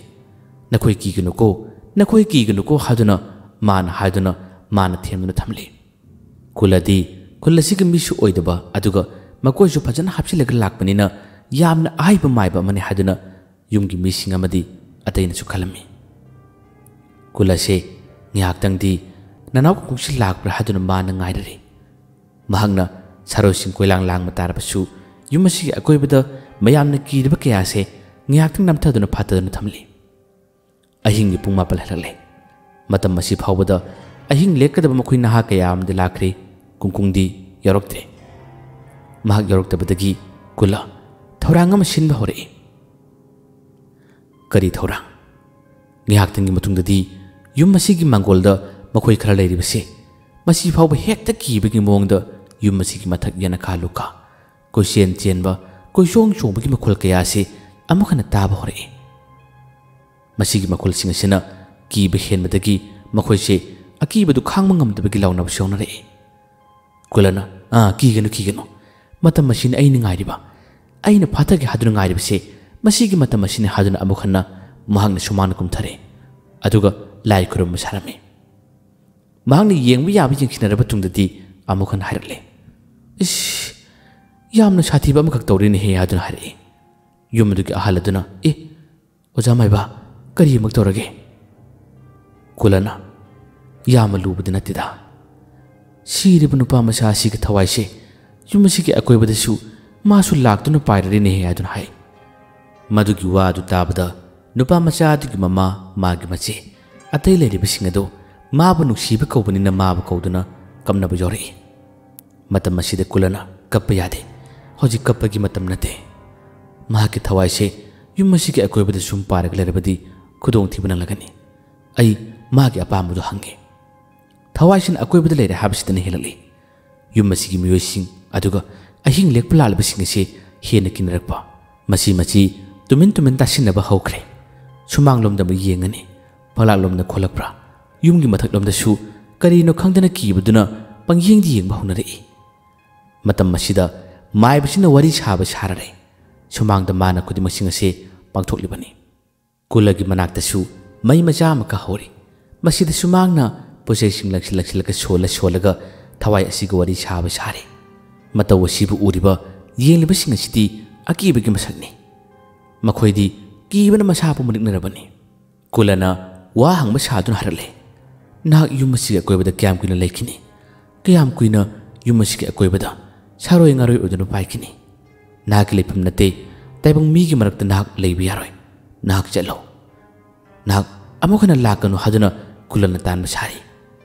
ꯅꯈꯣꯏ ꯀꯤꯒꯅꯨꯀꯣ, ꯅꯈꯣꯏ ꯀꯤꯒꯅꯨꯀꯣ" ꯍꯥꯏꯗꯨꯅ ꯃꯥꯅ ꯍꯥꯏꯗꯨꯅ ꯃꯥꯅ ꯊꯦꯝꯗꯨꯅ ꯊꯝꯂꯤ꯫ ꯀꯨꯂꯗꯤ ꯈꯨꯜ ꯑꯁꯤꯒꯤ ꯃꯤꯁꯨ ꯑꯣꯏꯗꯕ, ꯑꯗꯨꯒ ꯃꯀꯣꯏꯁꯨ ꯐꯖꯅ ꯍꯥꯞꯆꯤꯜꯂꯒ ꯂꯥꯛꯄꯅꯤꯅ ꯌꯥꯝꯅ ꯑꯍꯩꯕ ꯃꯥꯏꯕ ꯑꯃꯅꯤ ꯍꯥꯏꯗꯨꯅ ꯌꯨꯝꯒꯤ ꯃꯤꯁꯤꯡ ꯑꯃꯗꯤ ꯑꯇꯩꯅꯁꯨ ꯈꯜꯂꯝꯃꯤ꯫ ꯀꯨꯂꯁꯦ ꯉꯥꯏꯍꯥꯛꯇꯪꯗꯤ ꯅꯅꯥꯎ ꯀꯨꯡꯀꯨꯡꯁꯤ ꯂꯥꯛꯄ꯭ꯔꯥ ꯍꯥꯏꯗꯨꯅ ꯃꯥꯅ ꯉꯥꯏꯔꯔꯤ꯫ ꯃꯍꯥꯛꯅ ꯁꯥꯔꯣꯏꯁꯤꯡ ꯀꯣꯏꯂꯥꯡ ꯂꯥꯡꯕ ꯇꯥꯔꯕꯁꯨ, ꯌꯨꯝ ꯑꯁꯤꯒꯤ ꯑꯀꯣꯏꯕꯗ ꯃꯌꯥꯝꯅ ꯀꯤꯔꯤꯕ ꯀꯌꯥꯁꯦ ꯉꯥꯏꯍꯥꯛꯇꯪ ꯅꯝꯊꯗꯨꯅ ꯐꯥꯊꯗꯨꯅ ꯊꯝꯂꯤ꯫ ꯑꯍꯤꯡꯒꯤ ꯄꯨꯡ ꯃꯥꯄꯜ ꯍꯦꯜꯂꯛꯂꯦ꯫ ꯃꯇꯝ ꯑꯁꯤ ꯐꯥꯎꯕꯗ ꯑꯍꯤꯡ ꯂꯦꯛꯀꯗꯕ ꯃꯈꯣꯏ ꯅꯍꯥ ꯀꯌꯥ ꯑꯃꯗꯤ ꯂꯥꯛꯈ꯭ꯔꯦ꯫ ꯀꯨꯡꯀꯨꯡꯗꯤ ꯌꯧꯔꯛꯇ꯭ꯔꯦ꯫ ꯃꯍꯥꯛ ꯌꯧꯔꯛꯇꯕꯗꯒꯤ ꯀꯨꯂ ꯊꯧꯔꯥꯡ ꯑꯃ ꯁꯤꯟꯕ ꯍꯧꯔꯛꯏ꯫ ꯀꯔꯤ ꯊꯧꯔꯥꯡ? ꯉꯥꯏꯍꯥꯛꯇꯪꯒꯤ ꯃꯇꯨꯡꯗꯗꯤ ꯌꯨꯝ ꯑꯁꯤꯒꯤ ꯃꯥꯡꯒꯣꯜꯗ ꯃꯈꯣꯏ ꯈꯔ ꯂꯩꯔꯤꯕꯁꯦ, ꯃꯁꯤ ꯐꯥꯎꯕ ꯍꯦꯛꯇ ꯀꯤꯕꯒꯤ ꯃꯑꯣꯡꯗ ꯌꯨꯝ ꯑꯁꯤꯒꯤ ꯃꯊꯛ ꯌꯦꯅꯈꯥ ꯂꯨꯈꯥ ꯀꯣꯏꯆꯦꯟ ꯆꯦꯟꯕ, ꯀꯣꯏꯆꯣꯡ ꯆꯣꯡꯕꯒꯤ ꯃꯈꯣꯜ ꯀꯌꯥ ꯑꯁꯤ ꯑꯃꯨꯛ ꯍꯟꯅ ꯇꯥꯕ ꯍꯧꯔꯛꯏ꯫ ꯃꯁꯤꯒꯤ ꯃꯈꯣꯜꯁꯤꯡ ꯑꯁꯤꯅ ꯀꯤꯕ ꯍꯦꯟꯕꯗꯒꯤ ꯃꯈꯣꯏꯁꯦ ꯑꯀꯤꯕꯗꯨ ꯈꯥꯡꯕ ꯉꯝꯗꯕꯒꯤ ꯂꯥꯎꯅꯕꯁꯨ ꯌꯥꯎꯅꯔꯛꯏ꯫ ꯀꯨꯂꯅ, "ꯑꯥ, ꯀꯤꯒꯅꯨ, ꯀꯤꯒꯅꯨ꯫ ꯃꯇꯝ ꯑꯁꯤꯅꯤ ꯑꯩꯅ ꯉꯥꯏꯔꯤꯕ꯫ ꯑꯩꯅ ꯐꯥꯊꯒꯦ ꯍꯥꯏꯗꯨꯅ ꯉꯥꯏꯔꯤꯕꯁꯦ ꯃꯁꯤꯒꯤ ꯃꯇꯝ ꯑꯁꯤꯅꯤ" ꯍꯥꯏꯗꯨꯅ ꯑꯃꯨꯛ ꯍꯟꯅ ꯃꯍꯥꯛꯅ ꯁꯨꯃꯥꯡꯅ ꯀꯨꯝꯊꯔꯦ꯫ ꯑꯗꯨꯒ ꯂꯥꯏ ꯈꯨꯔꯨꯝꯕ ꯁꯥꯔꯝꯃꯤ꯫ ꯃꯍꯥꯛꯅ ꯌꯦꯡꯕ ꯌꯥꯕ ꯌꯦꯡꯁꯤꯟꯅꯔꯕ ꯇꯨꯡꯗꯗꯤ ꯑꯃꯨꯛ ꯍꯟꯅ ꯍꯥꯏꯔꯛꯂꯦ꯫ "ꯏꯁ, ꯌꯥꯝꯅ ꯁꯥꯊꯤꯕ ꯑꯃꯈꯛ ꯇꯧꯔꯤꯅꯦꯍꯦ" ꯍꯥꯏꯗꯨꯅ ꯍꯥꯏꯔꯛꯏ꯫ ꯌꯨꯝ ꯑꯗꯨꯒꯤ ꯑꯍꯜ ꯑꯗꯨꯅ, "ꯑꯦ, ꯑꯣꯖꯥ ꯃꯥꯏꯕ, ꯀꯔꯤ ꯑꯃꯨꯛ ꯇꯧꯔꯒꯦ?" ꯀꯨꯂꯅ, "ꯌꯥꯝꯅ ꯂꯨꯕꯗꯤ ꯅꯠꯇꯦꯗ꯫ ꯁꯤꯔꯤꯕ ꯅꯨꯄꯥ ꯃꯆꯥ ꯑꯁꯤꯒꯤ ꯊꯋꯥꯏꯁꯦ ꯌꯨꯝ ꯑꯁꯤꯒꯤ ꯑꯀꯣꯏꯕꯗꯁꯨ ꯃꯥꯁꯨ ꯂꯥꯛꯇꯨꯅ ꯄꯥꯏꯔꯔꯤꯅꯦꯍꯦ" ꯍꯥꯏꯗꯨꯅ ꯍꯥꯏ꯫ ꯃꯗꯨꯒꯤ ꯋꯥ ꯑꯗꯨ ꯇꯥꯕꯗ ꯅꯨꯄꯥ ꯃꯆꯥ ꯑꯗꯨꯒꯤ ꯃꯃꯥ, ꯃꯥꯒꯤ ꯃꯆꯦ, ꯑꯇꯩ ꯂꯩꯔꯤꯕꯁꯤꯡ ꯑꯗꯨ ꯃꯥꯕꯨ ꯅꯨꯡꯁꯤꯕ ꯀꯧꯕꯅꯤꯅ ꯃꯥꯕꯨ ꯀꯧꯗꯨꯅ ꯀꯞꯅꯕ ꯌꯥꯎꯔꯛꯏ꯫ ꯃꯇꯝ ꯑꯁꯤꯗ ꯀꯨꯂꯅ ꯀꯞꯄ ꯌꯥꯗꯦ꯫ ꯍꯧꯖꯤꯛ ꯀꯞꯄꯒꯤ ꯃꯇꯝ ꯅꯠꯇꯦ꯫ ꯃꯍꯥꯛꯀꯤ ꯊꯋꯥꯏꯁꯦ ꯌꯨꯝ ꯑꯁꯤꯒꯤ ꯑꯀꯣꯏꯕꯗ ꯁꯨꯝ ꯄꯥꯏꯔꯒ ꯂꯩꯔꯕꯗꯤ ꯈꯨꯗꯣꯡꯊꯤꯕ ꯅꯪꯂꯒꯅꯤ꯫ ꯑꯩ ꯃꯥꯒꯤ ꯑꯄꯥꯝꯕꯗꯨ ꯍꯪꯒꯦ꯫ ꯊꯋꯥꯏꯁꯤꯅ ꯑꯀꯣꯏꯕꯗ ꯂꯩꯔꯦ ꯍꯥꯏꯕꯁꯤꯗꯅ ꯍꯦꯜꯂꯛꯂꯤ꯫ ꯌꯨꯝ ꯑꯁꯤꯒꯤ ꯃꯤꯑꯣꯏꯁꯤꯡ ꯑꯗꯨꯒ ꯑꯍꯤꯡ ꯂꯦꯛꯄ ꯂꯥꯛꯂꯤꯕꯁꯤꯡ ꯑꯁꯤ ꯍꯦꯟꯅ ꯀꯤꯅꯔꯛꯄ꯫ ꯃꯁꯤ ꯃꯁꯤ ꯇꯨꯃꯤꯟ ꯇꯨꯃꯤꯟ ꯇꯥꯁꯤꯟꯅꯕ ꯍꯧꯈ꯭ꯔꯦ꯫ ꯁꯨꯃꯥꯡꯂꯣꯝꯗ ꯑꯃꯨꯛ ꯌꯦꯡꯉꯅꯤ꯫ ꯐꯛꯂꯥꯛꯂꯣꯝꯗ ꯈꯣꯠꯂꯛꯄ꯭ꯔꯥ? ꯌꯨꯝꯒꯤ ꯃꯊꯛꯂꯣꯝꯗꯁꯨ ꯀꯔꯤꯅꯣ ꯈꯪꯗꯅ ꯀꯤꯕꯗꯨꯅ ꯄꯪꯌꯦꯡꯗꯤ ꯌꯦꯡꯕ ꯍꯧꯅꯔꯛꯏ꯫ ꯃꯇꯝ ꯑꯁꯤꯗ ꯃꯥꯏꯕꯁꯤꯅ ꯋꯥꯔꯤ ꯁꯥꯕ ꯁꯥꯔꯔꯦ꯫ ꯁꯨꯃꯥꯡꯗ ꯃꯥꯅ ꯈꯨꯗꯤꯡꯃꯛꯁꯤꯡ ꯑꯁꯦ ꯄꯥꯡꯊꯣꯛꯂꯤꯕꯅꯤ꯫ ꯀꯨꯂꯒꯤ ꯃꯅꯥꯛꯇꯁꯨ ꯃꯩ ꯃꯆꯥ ꯑꯃ ꯀꯥꯍꯧꯔꯤ꯫ ꯃꯁꯤꯗꯁꯨ ꯃꯍꯥꯛꯅ ꯄꯣꯠꯆꯩꯁꯤꯡ ꯂꯪꯁꯤꯜ ꯂꯪꯁꯤꯜꯂꯒ ꯁꯣꯜꯂ ꯁꯣꯜꯂꯒ ꯊꯋꯥꯏ ꯑꯁꯤꯒ ꯋꯥꯔꯤ ꯁꯥꯕ ꯁꯥꯔꯤ꯫ ꯃꯇꯧ ꯑꯁꯤꯕꯨ ꯎꯔꯤꯕ ꯌꯦꯡꯂꯤꯕꯁꯤꯡ ꯑꯁꯤꯗꯤ ꯑꯀꯤꯕꯒꯤ ꯃꯁꯛꯅꯤ꯫ ꯃꯈꯣꯏꯗꯤ ꯀꯤꯕꯅ ꯃꯁꯥ ꯄꯨꯝꯕ ꯅꯤꯛꯅꯔꯕꯅꯤ꯫ ꯀꯨꯂꯅ ꯋꯥ ꯍꯪꯕ ꯁꯥꯗꯨꯅ ꯍꯥꯏꯔꯛꯂꯦ, "ꯅꯍꯥꯛ ꯌꯨꯝ ꯑꯁꯤꯒꯤ ꯑꯀꯣꯏꯕꯗ ꯀꯌꯥꯝ ꯀꯨꯏꯅ ꯂꯩꯈꯤꯅꯤ? ꯀꯌꯥꯝ ꯀꯨꯏꯅ ꯌꯨꯝ ꯑꯁꯤꯒꯤ ꯑꯀꯣꯏꯕꯗ ꯁꯥꯔꯣꯏ ꯉꯥꯔꯣꯏ ꯑꯣꯏꯗꯨꯅ ꯄꯥꯏꯈꯤꯅꯤ? ꯅꯍꯥꯛꯀꯤ ꯂꯩꯐꯝ ꯅꯠꯇꯦ, ꯇꯥꯏꯕꯪ ꯃꯤꯒꯤ ꯃꯔꯛꯇ ꯅꯍꯥꯛ ꯂꯩꯕ ꯌꯥꯔꯣꯏ꯫ ꯅꯍꯥꯛ ꯆꯠꯂꯣ꯫ ꯅꯍꯥꯛ ꯑꯃꯨꯛ ꯍꯟꯅ ꯂꯥꯛꯀꯅꯨ" ꯍꯥꯏꯗꯨꯅ ꯀꯨꯂꯅ ꯇꯥꯟꯕ ꯁꯥꯔꯤ꯫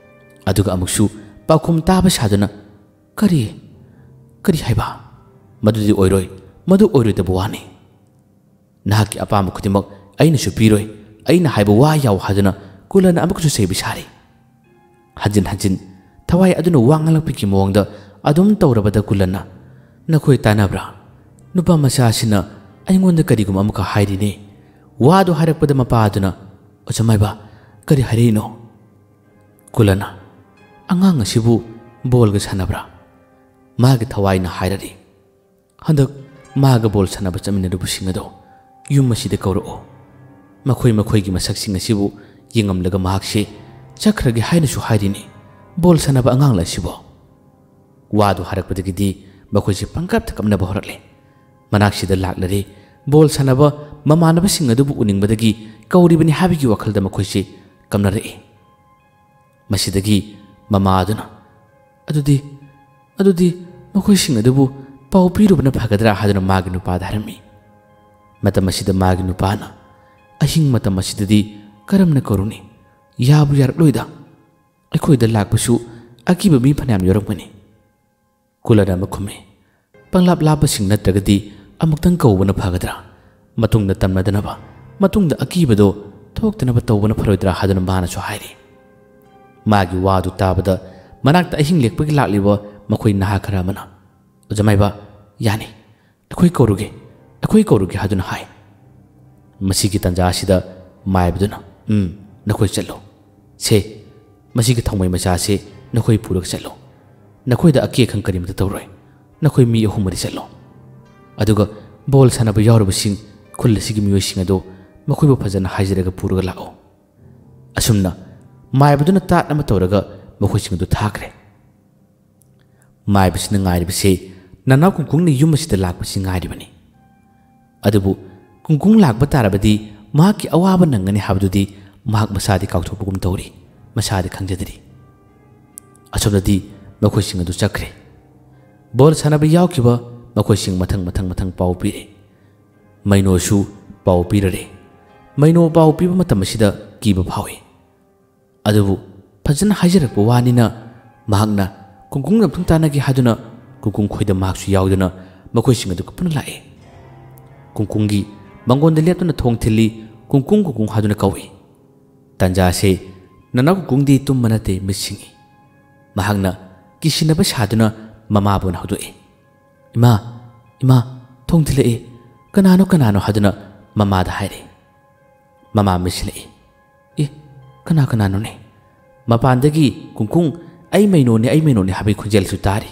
ꯑꯗꯨꯒ ꯑꯃꯨꯛꯁꯨ ꯄꯥꯎꯈꯨꯝ ꯇꯥꯕ ꯁꯥꯗꯨꯅ, "ꯀꯔꯤ? ꯀꯔꯤ ꯍꯥꯏꯕ? ꯃꯗꯨꯗꯤ ꯑꯣꯏꯔꯣꯏ, ꯃꯗꯨ ꯑꯣꯏꯔꯣꯏꯗꯕ ꯋꯥꯅꯤ꯫ ꯅꯍꯥꯛꯀꯤ ꯑꯄꯥꯝꯕ ꯈꯨꯗꯤꯡꯃꯛ ꯑꯩꯅꯁꯨ ꯄꯤꯔꯣꯏ, ꯑꯩꯅ ꯍꯥꯏꯕ ꯋꯥ ꯌꯥꯎ" ꯍꯥꯏꯗꯨꯅ ꯀꯨꯂꯅ ꯑꯃꯨꯛꯀꯁꯨ ꯆꯩꯕ ꯁꯥꯔꯤ꯫ ꯍꯟꯖꯤꯟ ꯍꯟꯖꯤꯟ ꯊꯋꯥꯏ ꯑꯗꯨꯅ ꯋꯥ ꯉꯥꯡꯂꯛꯄꯒꯤ ꯃꯑꯣꯡꯗ ꯑꯗꯨꯝ ꯇꯧꯔꯕꯗ ꯀꯨꯂꯅ, "ꯅꯈꯣꯏ ꯇꯥꯟꯅꯕ꯭ꯔꯥ? ꯅꯨꯄꯥ ꯃꯆꯥ ꯑꯁꯤꯅ ꯑꯩꯉꯣꯟꯗ ꯀꯔꯤꯒꯨꯝꯕ ꯑꯃꯈꯛ ꯍꯥꯏꯔꯤꯅꯦ꯫" ꯋꯥꯗꯨ ꯍꯥꯏꯔꯛꯄꯗ ꯃꯄꯥ ꯑꯗꯨꯅ, "ꯑꯣꯖꯥ ꯃꯥꯏꯕ, ꯀꯔꯤ ꯍꯥꯏꯔꯛꯏꯅꯣ?" ꯀꯨꯂꯅ, "ꯑꯉꯥꯡ ꯑꯁꯤꯕꯨ ꯕꯣꯜꯒ ꯁꯥꯟꯅꯕ꯭ꯔꯥ?" ꯃꯥꯒꯤ ꯊꯋꯥꯏꯅ ꯍꯥꯏꯔꯔꯤ, "ꯍꯟꯗꯛ ꯃꯥꯒ ꯕꯣꯜ ꯁꯥꯟꯅꯕ ꯆꯠꯃꯤꯟꯅꯔꯨꯕꯁꯤꯡ ꯑꯗꯣ ꯌꯨꯝ ꯑꯁꯤꯗ ꯀꯧꯔꯛꯑꯣ꯫ ꯃꯈꯣꯏ ꯃꯈꯣꯏꯒꯤ ꯃꯁꯛꯁꯤꯡ ꯑꯁꯤꯕꯨ ꯌꯦꯡꯉꯝꯂꯒ ꯃꯍꯥꯛꯁꯦ ꯆꯠꯈ꯭ꯔꯒꯦ ꯍꯥꯏꯅꯁꯨ ꯍꯥꯏꯔꯤꯅꯤ꯫ ꯕꯣꯜ ꯁꯥꯟꯅꯕ ꯑꯉꯥꯡꯂ ꯑꯁꯤꯕꯣ?" ꯋꯥꯗꯨ ꯍꯥꯏꯔꯛꯄꯗꯒꯤꯗꯤ ꯃꯈꯣꯏꯁꯦ ꯄꯪꯀꯞꯇ ꯀꯞꯅꯕ ꯍꯧꯔꯛꯂꯦ꯫ ꯃꯅꯥꯛꯁꯤꯗ ꯂꯥꯛꯂꯔꯦ, ꯕꯣꯜ ꯁꯥꯟꯅꯕ ꯃꯃꯥꯟꯅꯕꯁꯤꯡ ꯑꯗꯨꯕꯨ ꯎꯅꯤꯡꯕꯗꯒꯤ ꯀꯧꯔꯤꯕꯅꯤ ꯍꯥꯏꯕꯒꯤ ꯋꯥꯈꯜꯗ ꯃꯈꯣꯏꯁꯦ ꯀꯞꯅꯔꯛꯏ꯫ ꯃꯁꯤꯗꯒꯤ ꯃꯃꯥ ꯑꯗꯨꯅ, "ꯑꯗꯨꯗꯤ, ꯑꯗꯨꯗꯤ ꯃꯈꯣꯏꯁꯤꯡ ꯑꯗꯨꯕꯨ ꯄꯥꯎ ꯄꯤꯔꯨꯕꯅ ꯐꯒꯗ꯭ꯔꯥ?" ꯍꯥꯏꯗꯨꯅ ꯃꯥꯒꯤ ꯅꯨꯄꯥꯗ ꯍꯥꯏꯔꯝꯃꯤ꯫ ꯃꯇꯝ ꯑꯁꯤꯗ ꯃꯥꯒꯤ ꯅꯨꯄꯥꯅ, "ꯑꯍꯤꯡ ꯃꯇꯝ ꯑꯁꯤꯗꯗꯤ ꯀꯔꯝꯅ ꯀꯧꯔꯨꯅꯤ? ꯌꯥꯕꯨ ꯌꯥꯔꯛꯂꯣꯏꯗ꯫ ꯑꯩꯈꯣꯏꯗ ꯂꯥꯛꯄꯁꯨ ꯑꯀꯤꯕ ꯃꯤ ꯐꯅꯌꯥꯝ ꯌꯥꯎꯔꯝꯒꯅꯤ꯫" ꯀꯨꯂꯅ ꯑꯃꯨꯛ ꯈꯨꯝꯃꯤ, "ꯄꯪꯂꯥꯞ ꯂꯥꯞꯄꯁꯤꯡ ꯅꯠꯇ꯭ꯔꯒꯗꯤ ꯑꯃꯨꯛꯇꯪ ꯀꯧꯕꯅ ꯐꯒꯗ꯭ꯔꯥ? ꯃꯇꯨꯡꯗ ꯇꯝꯅꯗꯅꯕ, ꯃꯇꯨꯡꯗ ꯑꯀꯤꯕꯗꯣ ꯊꯣꯛꯇꯅꯕ ꯇꯧꯕꯅ ꯐꯔꯣꯏꯗ꯭ꯔꯥ?" ꯍꯥꯏꯗꯨꯅ ꯃꯥꯅꯁꯨ ꯍꯥꯏꯔꯤ꯫ ꯃꯥꯒꯤ ꯋꯥꯗꯨ ꯇꯥꯕꯗ ꯃꯅꯥꯛꯇ ꯑꯍꯤꯡ ꯂꯦꯛꯄꯒꯤ ꯂꯥꯛꯂꯤꯕ ꯃꯈꯣꯏ ꯅꯍꯥ ꯈꯔ ꯑꯃꯅ, "ꯑꯣꯖꯥ ꯃꯥꯏꯕ, ꯌꯥꯅꯤ, ꯑꯩꯈꯣꯏ ꯀꯧꯔꯨꯒꯦ, ꯑꯩꯈꯣꯏ ꯀꯧꯔꯨꯒꯦ" ꯍꯥꯏꯗꯨꯅ ꯍꯥꯏ꯫ ꯃꯁꯤꯒꯤ ꯇꯥꯟꯖꯥ ꯑꯁꯤꯗ ꯃꯥꯏꯕꯗꯨꯅ, "ꯎꯝ, ꯅꯈꯣꯏ ꯆꯠꯂꯣ꯫ ꯁꯦ, ꯃꯁꯤꯒꯤ ꯊꯥꯎꯃꯩ ꯃꯆꯥꯁꯦ ꯅꯈꯣꯏ ꯄꯨꯔꯒ ꯆꯠꯂꯣ꯫ ꯅꯈꯣꯏꯗ ꯑꯀꯤ ꯑꯈꯪ ꯀꯔꯤꯃꯇ ꯇꯧꯔꯣꯏ꯫ ꯅꯈꯣꯏ ꯃꯤ ꯑꯍꯨꯝ ꯃꯔꯤ ꯆꯠꯂꯣ꯫ ꯑꯗꯨꯒ ꯕꯣꯜ ꯁꯥꯟꯅꯕ ꯌꯥꯎꯔꯤꯕꯁꯤꯡ, ꯈꯨꯜ ꯑꯁꯤꯒꯤ ꯃꯤꯑꯣꯏꯁꯤꯡ ꯑꯗꯨ ꯃꯈꯣꯏꯕꯨ ꯐꯖꯅ ꯍꯥꯏꯖꯔꯒ ꯄꯨꯔꯒ ꯂꯥꯛꯑꯣ꯫ ꯑꯁꯨꯝꯅ ꯃꯥꯏꯕꯗꯨꯅ ꯇꯥꯠ ꯑꯃ ꯇꯧꯔꯒ ꯃꯈꯣꯏꯁꯤꯡ ꯑꯗꯨ ꯊꯥꯈ꯭ꯔꯦ꯫ ꯃꯥꯏꯕꯁꯤꯅ ꯉꯥꯏꯔꯤꯕꯁꯤ ꯅꯅꯥꯎ ꯀꯨꯡꯀꯨꯡꯅ ꯌꯨꯝ ꯑꯁꯤꯗ ꯂꯥꯛꯄꯁꯤ ꯉꯥꯏꯔꯤꯕꯅꯤ꯫ ꯑꯗꯨꯕꯨ ꯀꯨꯡꯀꯨꯡ ꯂꯥꯛꯄ ꯇꯥꯔꯕꯗꯤ ꯃꯍꯥꯛꯀꯤ ꯑꯋꯥꯕ ꯅꯪꯒꯅꯤ ꯍꯥꯏꯕꯗꯨꯗꯤ ꯃꯍꯥꯛ ꯃꯁꯥꯗꯤ ꯀꯥꯎꯊꯣꯛꯄꯒꯨꯝ ꯇꯧꯔꯤ, ꯃꯁꯥꯗꯤ ꯈꯪꯖꯗ꯭ꯔꯤ꯫ ꯑꯁꯣꯝꯗꯗꯤ ꯃꯈꯣꯏꯁꯤꯡ ꯑꯗꯨ ꯆꯠꯈ꯭ꯔꯦ꯫ ꯕꯣꯜ ꯁꯥꯟꯅꯕ ꯌꯥꯎꯈꯤꯕ ꯃꯈꯣꯏꯁꯤꯡ ꯃꯊꯪ ꯃꯊꯪ ꯃꯊꯪ ꯄꯥꯎ ꯄꯤꯔꯦ꯫ ꯃꯩꯅꯣꯁꯨ ꯄꯥꯎ ꯄꯤꯔꯔꯦ꯫ ꯃꯩꯅꯣ ꯄꯥꯎ ꯄꯤꯕ ꯃꯇꯝ ꯑꯁꯤꯗ ꯀꯤꯕ ꯐꯥꯎꯏ꯫ ꯑꯗꯨꯕꯨ ꯐꯖꯅ ꯍꯥꯏꯖꯔꯛꯄ ꯋꯥꯅꯤꯅ ꯃꯍꯥꯛꯅ ꯀꯨꯡꯀꯨꯡ ꯑꯃꯨꯛꯇꯪ ꯇꯥꯟꯅꯒꯦ ꯍꯥꯏꯗꯨꯅ ꯀꯨꯡꯀꯨꯡ ꯈꯣꯏꯗ ꯃꯍꯥꯛꯁꯨ ꯌꯥꯎꯗꯨꯅ ꯃꯈꯣꯏꯁꯤꯡ ꯑꯗꯨ ꯄꯨꯟꯅ ꯂꯥꯛꯏ꯫ ꯀꯨꯡꯀꯨꯡꯒꯤ ꯃꯪꯒꯣꯟꯗ ꯂꯦꯞꯇꯨꯅ ꯊꯣꯡ ꯊꯤꯜꯂꯤ꯫ "ꯀꯨꯡꯀꯨꯡ, ꯀꯨꯡꯀꯨꯡ" ꯍꯥꯏꯗꯨꯅ ꯀꯧꯏ꯫ ꯇꯥꯟꯖꯥ ꯑꯁꯤ ꯅꯅꯥꯎ ꯀꯨꯡꯀꯨꯡꯗꯤ ꯇꯨꯝꯕ ꯅꯠꯇꯦ, ꯃꯤꯠ ꯁꯤꯡꯏ꯫ ꯃꯍꯥꯛꯅ ꯀꯤꯁꯤꯟꯅꯕ ꯁꯥꯗꯨꯅ ꯃꯃꯥꯕꯨ ꯑꯣꯏꯅ ꯍꯧꯗꯣꯛꯏ꯫ "ꯏꯃꯥ, ꯏꯃꯥ, ꯊꯣꯡ ꯊꯤꯜꯂꯛꯏ꯫ ꯀꯅꯥꯅꯣ, ꯀꯅꯥꯅꯣ?" ꯍꯥꯏꯗꯨꯅ ꯃꯃꯥꯗ ꯍꯥꯏꯔꯦ꯫ ꯃꯃꯥ ꯃꯤꯠꯁꯤꯜꯂꯛꯏ꯫ "ꯑꯦ, ꯀꯅꯥ ꯀꯅꯥꯅꯣꯅꯦ?" ꯃꯄꯥꯟꯗꯒꯤ "ꯀꯨꯡꯀꯨꯡ, ꯑꯩ ꯃꯩꯅꯣꯅꯦ, ꯑꯩ ꯃꯩꯅꯣꯅꯦ" ꯍꯥꯏꯕꯒꯤ ꯈꯣꯟꯖꯦꯜꯁꯨ ꯇꯥꯔꯤ꯫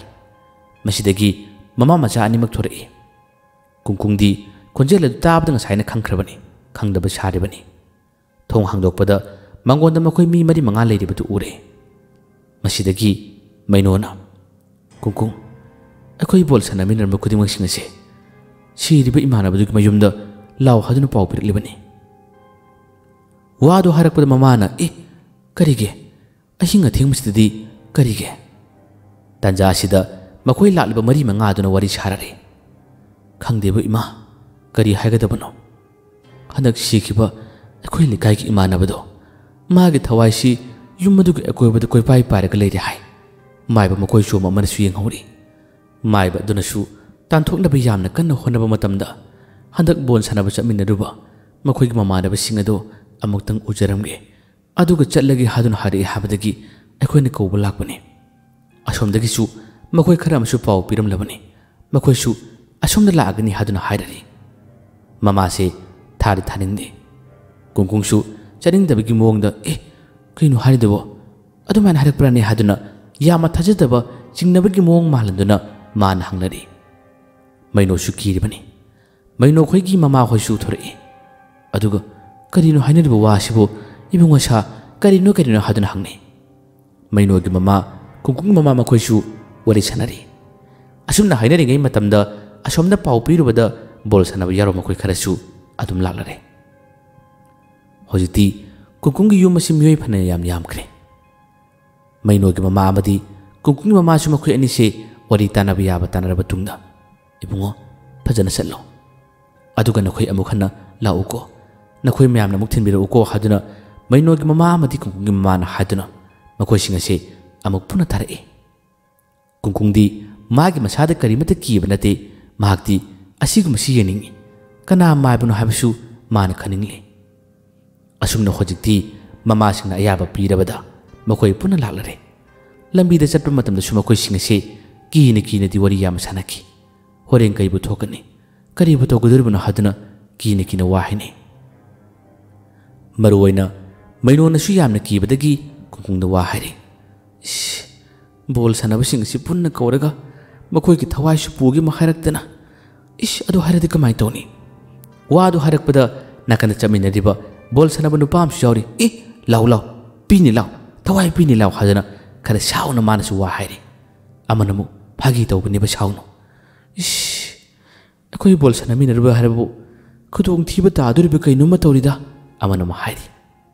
ꯃꯁꯤꯗꯒꯤ ꯃꯃꯥ ꯃꯆꯥ ꯑꯅꯤꯃꯛ ꯊꯣꯔꯛꯏ꯫ ꯀꯨꯡꯀꯨꯡꯗꯤ ꯈꯣꯟꯖꯦꯜ ꯑꯗꯨ ꯇꯥꯕꯗ ꯉꯁꯥꯏꯅ ꯈꯪꯈ꯭ꯔꯕꯅꯤ, ꯈꯪꯗꯕ ꯁꯥꯔꯤꯕꯅꯤ꯫ ꯊꯣꯡ ꯍꯥꯡꯗꯣꯛꯄꯗ ꯃꯉꯣꯟꯗ ꯃꯈꯣꯏ ꯃꯤ ꯃꯔꯤ ꯃꯉꯥ ꯂꯩꯔꯤꯕꯗꯨ ꯎꯔꯦ꯫ ꯃꯁꯤꯗꯒꯤ ꯃꯩꯅꯣꯅ, "ꯀꯨꯡꯀꯨꯡ, ꯑꯩꯈꯣꯏ ꯕꯣꯜ ꯁꯥꯟꯅꯃꯤꯟꯅꯔꯝꯕ ꯈꯨꯗꯤꯡꯃꯛꯁꯤꯡ ꯑꯁꯦ ꯁꯤꯔꯤꯕ ꯏꯃꯥꯟꯅꯕꯗꯨꯒꯤ ꯃꯌꯨꯝꯗ ꯂꯥꯎ" ꯍꯥꯏꯗꯨꯅ ꯄꯥꯎ ꯄꯤꯔꯛꯂꯤꯕꯅꯤ꯫ ꯋꯥꯗꯨ ꯍꯥꯏꯔꯛꯄꯗ ꯃꯃꯥꯅ, "ꯑꯦ, ꯀꯔꯤꯒꯤ? ꯑꯍꯤꯡ ꯑꯊꯦꯡꯕꯁꯤꯗꯗꯤ ꯀꯔꯤꯒꯤ?" ꯇꯥꯟꯖꯥ ꯑꯁꯤꯗ ꯃꯈꯣꯏ ꯂꯥꯛꯂꯤꯕ ꯃꯔꯤ ꯃꯉꯥꯗꯨꯅ ꯋꯥꯔꯤ ꯁꯥꯔꯔꯦ꯫ "ꯈꯪꯗꯦꯕꯨ ꯏꯃꯥ, ꯀꯔꯤ ꯍꯥꯏꯒꯗꯕꯅꯣ? ꯍꯟꯗꯛ ꯁꯤꯈꯤꯕ ꯑꯩꯈꯣꯏ ꯂꯩꯀꯥꯏꯒꯤ ꯏꯃꯥꯟꯅꯕꯗꯣ, ꯃꯥꯒꯤ ꯊꯋꯥꯏꯁꯤ ꯌꯨꯝ ꯑꯗꯨꯒꯤ ꯑꯀꯣꯏꯕꯗ ꯀꯣꯏꯄꯥꯏ ꯄꯥꯏꯔꯒ ꯂꯩꯔꯦ ꯍꯥꯏ꯫ ꯃꯥꯏꯕ ꯃꯈꯣꯏ ꯆꯣꯝꯕ ꯑꯃꯅꯁꯨ ꯌꯦꯡꯍꯧꯔꯤ꯫ ꯃꯥꯏꯕ ꯑꯗꯨꯅꯁꯨ ꯇꯥꯟꯊꯣꯛꯅꯕ ꯌꯥꯝꯅ ꯀꯟꯅ ꯍꯣꯠꯅꯕ ꯃꯇꯝꯗ ꯍꯟꯗꯛ ꯕꯣꯜ ꯁꯥꯟꯅꯕ ꯆꯠꯃꯤꯟꯅꯔꯨꯕ ꯃꯈꯣꯏꯒꯤ ꯃꯃꯥꯟꯅꯕꯁꯤꯡ ꯑꯗꯨ ꯑꯃꯨꯛꯇꯪ ꯎꯖꯔꯝꯒꯦ, ꯑꯗꯨꯒ ꯆꯠꯂꯒꯦ ꯍꯥꯏꯗꯨꯅ ꯍꯥꯏꯔꯛꯑꯦ ꯍꯥꯏꯕꯗꯒꯤ ꯑꯩꯈꯣꯏꯅ ꯀꯧꯕ ꯂꯥꯛꯄꯅꯤ꯫ ꯑꯁꯣꯝꯗꯒꯤꯁꯨ ꯃꯈꯣꯏ ꯈꯔ ꯑꯃꯁꯨ ꯄꯥꯎ ꯄꯤꯔꯝꯂꯕꯅꯤ, ꯃꯈꯣꯏꯁꯨ ꯑꯁꯣꯝꯗ ꯂꯥꯛꯑꯒꯅꯤ ꯍꯥꯏꯗꯨꯅ ꯍꯥꯏꯔꯔꯤ꯫" ꯃꯃꯥꯁꯦ ꯊꯥꯗꯤ ꯊꯥꯅꯤꯡꯗꯦ꯫ ꯀꯨꯡꯀꯨꯡꯁꯨ ꯆꯠꯅꯤꯡꯗꯕꯒꯤ ꯃꯑꯣꯡꯗ, "ꯑꯦ, ꯀꯩꯅꯣ ꯍꯥꯏꯔꯤꯗꯨꯕꯣ? ꯑꯗꯨꯃꯥꯏꯅ ꯍꯥꯏꯔꯛꯄ꯭ꯔꯥꯅꯦ?" ꯍꯥꯏꯗꯨꯅ ꯌꯥꯝꯅ ꯊꯥꯖꯗꯕ, ꯆꯤꯡꯅꯕꯒꯤ ꯃꯑꯣꯡ ꯃꯥꯜꯍꯟꯗꯨꯅ ꯃꯥꯅ ꯍꯪꯅꯔꯤ꯫ ꯃꯩꯅꯣꯁꯨ ꯀꯤꯔꯤꯕꯅꯤ꯫ ꯃꯩꯅꯣ ꯈꯣꯏꯒꯤ ꯃꯃꯥ ꯍꯣꯏꯁꯨ ꯊꯣꯔꯛꯏ꯫ ꯑꯗꯨꯒ "ꯀꯔꯤꯅꯣ ꯍꯥꯏꯅꯔꯤꯕ ꯋꯥꯁꯤꯕꯨ? ꯏꯕꯨꯡꯉꯣ ꯁꯥ, ꯀꯔꯤꯅꯣ ꯀꯔꯤꯅꯣ?" ꯍꯥꯏꯗꯨꯅ ꯍꯪꯅꯩ꯫ ꯃꯩꯅꯣꯒꯤ ꯃꯃꯥ, ꯀꯨꯡꯀꯨꯡꯒꯤ ꯃꯃꯥ ꯃꯈꯣꯏꯁꯨ ꯋꯥꯔꯤ ꯁꯥꯟꯅꯔꯤ꯫ ꯑꯁꯨꯝꯅ ꯍꯥꯏꯅꯔꯤꯉꯩ ꯃꯇꯝꯗ ꯑꯁꯣꯝꯗ ꯄꯥꯎ ꯄꯤꯔꯨꯕꯗ ꯕꯣꯜ ꯁꯥꯟꯅꯕ ꯌꯥꯎꯔꯝꯕ ꯃꯈꯣꯏ ꯈꯔꯁꯨ ꯑꯗꯨꯝ ꯂꯥꯛꯂꯔꯦ꯫ ꯍꯧꯖꯤꯛꯇꯤ ꯀꯨꯡꯀꯨꯡꯒꯤ ꯌꯨꯝ ꯑꯁꯤ ꯃꯤꯑꯣꯏ ꯐꯅ ꯌꯥꯝ ꯌꯥꯝꯈ꯭ꯔꯦ꯫ ꯃꯩꯅꯣꯒꯤ ꯃꯃꯥ ꯑꯃꯗꯤ ꯀꯨꯡꯀꯨꯡꯒꯤ ꯃꯃꯥꯁꯨ ꯃꯈꯣꯏ ꯑꯅꯤꯁꯦ ꯋꯥꯔꯤ ꯇꯥꯟꯅꯕ ꯌꯥꯕ ꯇꯥꯟꯅꯔꯕ ꯇꯨꯡꯗ, "ꯏꯕꯨꯡꯉꯣ, ꯐꯖꯅ ꯆꯠꯂꯣ꯫ ꯑꯗꯨꯒ ꯅꯈꯣꯏ ꯑꯃꯨꯛ ꯍꯟꯅ ꯂꯥꯛꯎꯀꯣ꯫ ꯅꯈꯣꯏ ꯃꯌꯥꯝꯅ ꯑꯃꯨꯛ ꯊꯤꯟꯕꯤꯔꯛꯎꯀꯣ" ꯍꯥꯏꯗꯨꯅ ꯃꯩꯅꯣꯒꯤ ꯃꯃꯥ ꯑꯃꯗꯤ ꯀꯨꯡꯀꯨꯡꯒꯤ ꯃꯃꯥꯅ ꯍꯥꯏꯗꯨꯅ ꯃꯈꯣꯏꯁꯤꯡ ꯑꯁꯦ ꯑꯃꯨꯛ ꯄꯨꯟꯅ ꯊꯥꯔꯛꯏ꯫ ꯀꯨꯡꯀꯨꯡꯗꯤ ꯃꯥꯒꯤ ꯃꯁꯥꯗ ꯀꯔꯤꯃꯠꯇ ꯀꯤꯕ ꯅꯠꯇꯦ꯫ ꯃꯍꯥꯛꯇꯤ ꯑꯁꯤꯒꯨꯝꯕꯁꯤ ꯌꯦꯡꯅꯤꯡꯏ꯫ ꯀꯅꯥ ꯃꯥꯏꯕꯅꯣ ꯍꯥꯏꯕꯁꯨ ꯃꯥꯅ ꯈꯪꯅꯤꯡꯂꯤ꯫ ꯑꯁꯨꯝꯅ ꯍꯧꯖꯤꯛꯇꯤ ꯃꯃꯥꯁꯤꯡꯅ ꯑꯌꯥꯕ ꯄꯤꯔꯕꯗ ꯃꯈꯣꯏ ꯄꯨꯟꯅ ꯂꯥꯛꯂꯔꯦ꯫ ꯂꯝꯕꯤꯗ ꯆꯠꯄ ꯃꯇꯝꯗꯁꯨ ꯃꯈꯣꯏꯁꯤꯡ ꯑꯁꯤ ꯀꯤꯅ ꯀꯤꯅꯗꯤ ꯋꯥꯔꯤ ꯌꯥꯝꯅ ꯁꯥꯟꯅꯈꯤ꯫ ꯍꯣꯔꯦꯟ ꯀꯔꯤꯕꯨ ꯊꯣꯛꯀꯅꯤ, ꯀꯔꯤꯕꯨ ꯇꯧꯒꯗꯧꯔꯤꯕꯅꯣ ꯍꯥꯏꯗꯨꯅ ꯀꯤꯅ ꯀꯤꯅ ꯋꯥ ꯍꯥꯏꯅꯩ꯫ ꯃꯔꯨꯑꯣꯏꯅ ꯃꯩꯅꯣꯅꯁꯨ ꯌꯥꯝꯅ ꯀꯤꯕꯗꯒꯤ ꯀꯨꯡꯀꯨꯡꯗ ꯋꯥ ꯍꯥꯏꯔꯤ꯫ "ꯏꯁ, ꯕꯣꯜ ꯁꯥꯟꯅꯕꯁꯤꯡ ꯑꯁꯤ ꯄꯨꯟꯅ ꯀꯧꯔꯒ ꯃꯈꯣꯏꯒꯤ ꯊꯋꯥꯏꯁꯨ ꯄꯨꯒꯦ ꯑꯃ ꯍꯥꯏꯔꯛꯇꯅ꯫ ꯏꯁ, ꯑꯗꯨ ꯍꯥꯏꯔꯗꯤ ꯀꯃꯥꯏꯅ ꯇꯧꯅꯤ?" ꯋꯥꯗꯨ ꯍꯥꯏꯔꯛꯄꯗ ꯅꯥꯀꯟꯗ ꯆꯠꯃꯤꯟꯅꯔꯤꯕ ꯕꯣꯜ ꯁꯥꯟꯅꯕ ꯅꯨꯄꯥ ꯑꯃꯁꯨ ꯌꯥꯎꯔꯤ꯫ "ꯑꯦ, ꯂꯥꯎ, ꯂꯥꯎ, ꯄꯤꯅꯤ ꯂꯥꯎ, ꯊꯋꯥꯏ ꯄꯤꯅꯤ ꯂꯥꯎ" ꯍꯥꯏꯗꯅ ꯈꯔ ꯁꯥꯎꯅ ꯃꯥꯅꯁꯨ ꯋꯥ ꯍꯥꯏꯔꯤ꯫ ꯑꯃꯅ ꯑꯃꯨꯛ, "ꯐꯥꯒꯤ ꯇꯧꯕꯅꯦꯕ, ꯁꯥꯎꯅꯨ꯫ ꯏꯁ, ꯑꯩꯈꯣꯏ ꯕꯣꯜ ꯁꯥꯟꯅꯃꯤꯟꯅꯔꯨꯕ ꯍꯥꯏꯔꯕꯕꯨ ꯈꯨꯗꯣꯡꯊꯤꯕ ꯇꯥꯗꯣꯔꯤꯕ ꯀꯩꯅꯣꯝꯃ ꯇꯧꯔꯤꯗ" ꯑꯃꯅ ꯑꯃꯨꯛ ꯍꯥꯏꯔꯤ꯫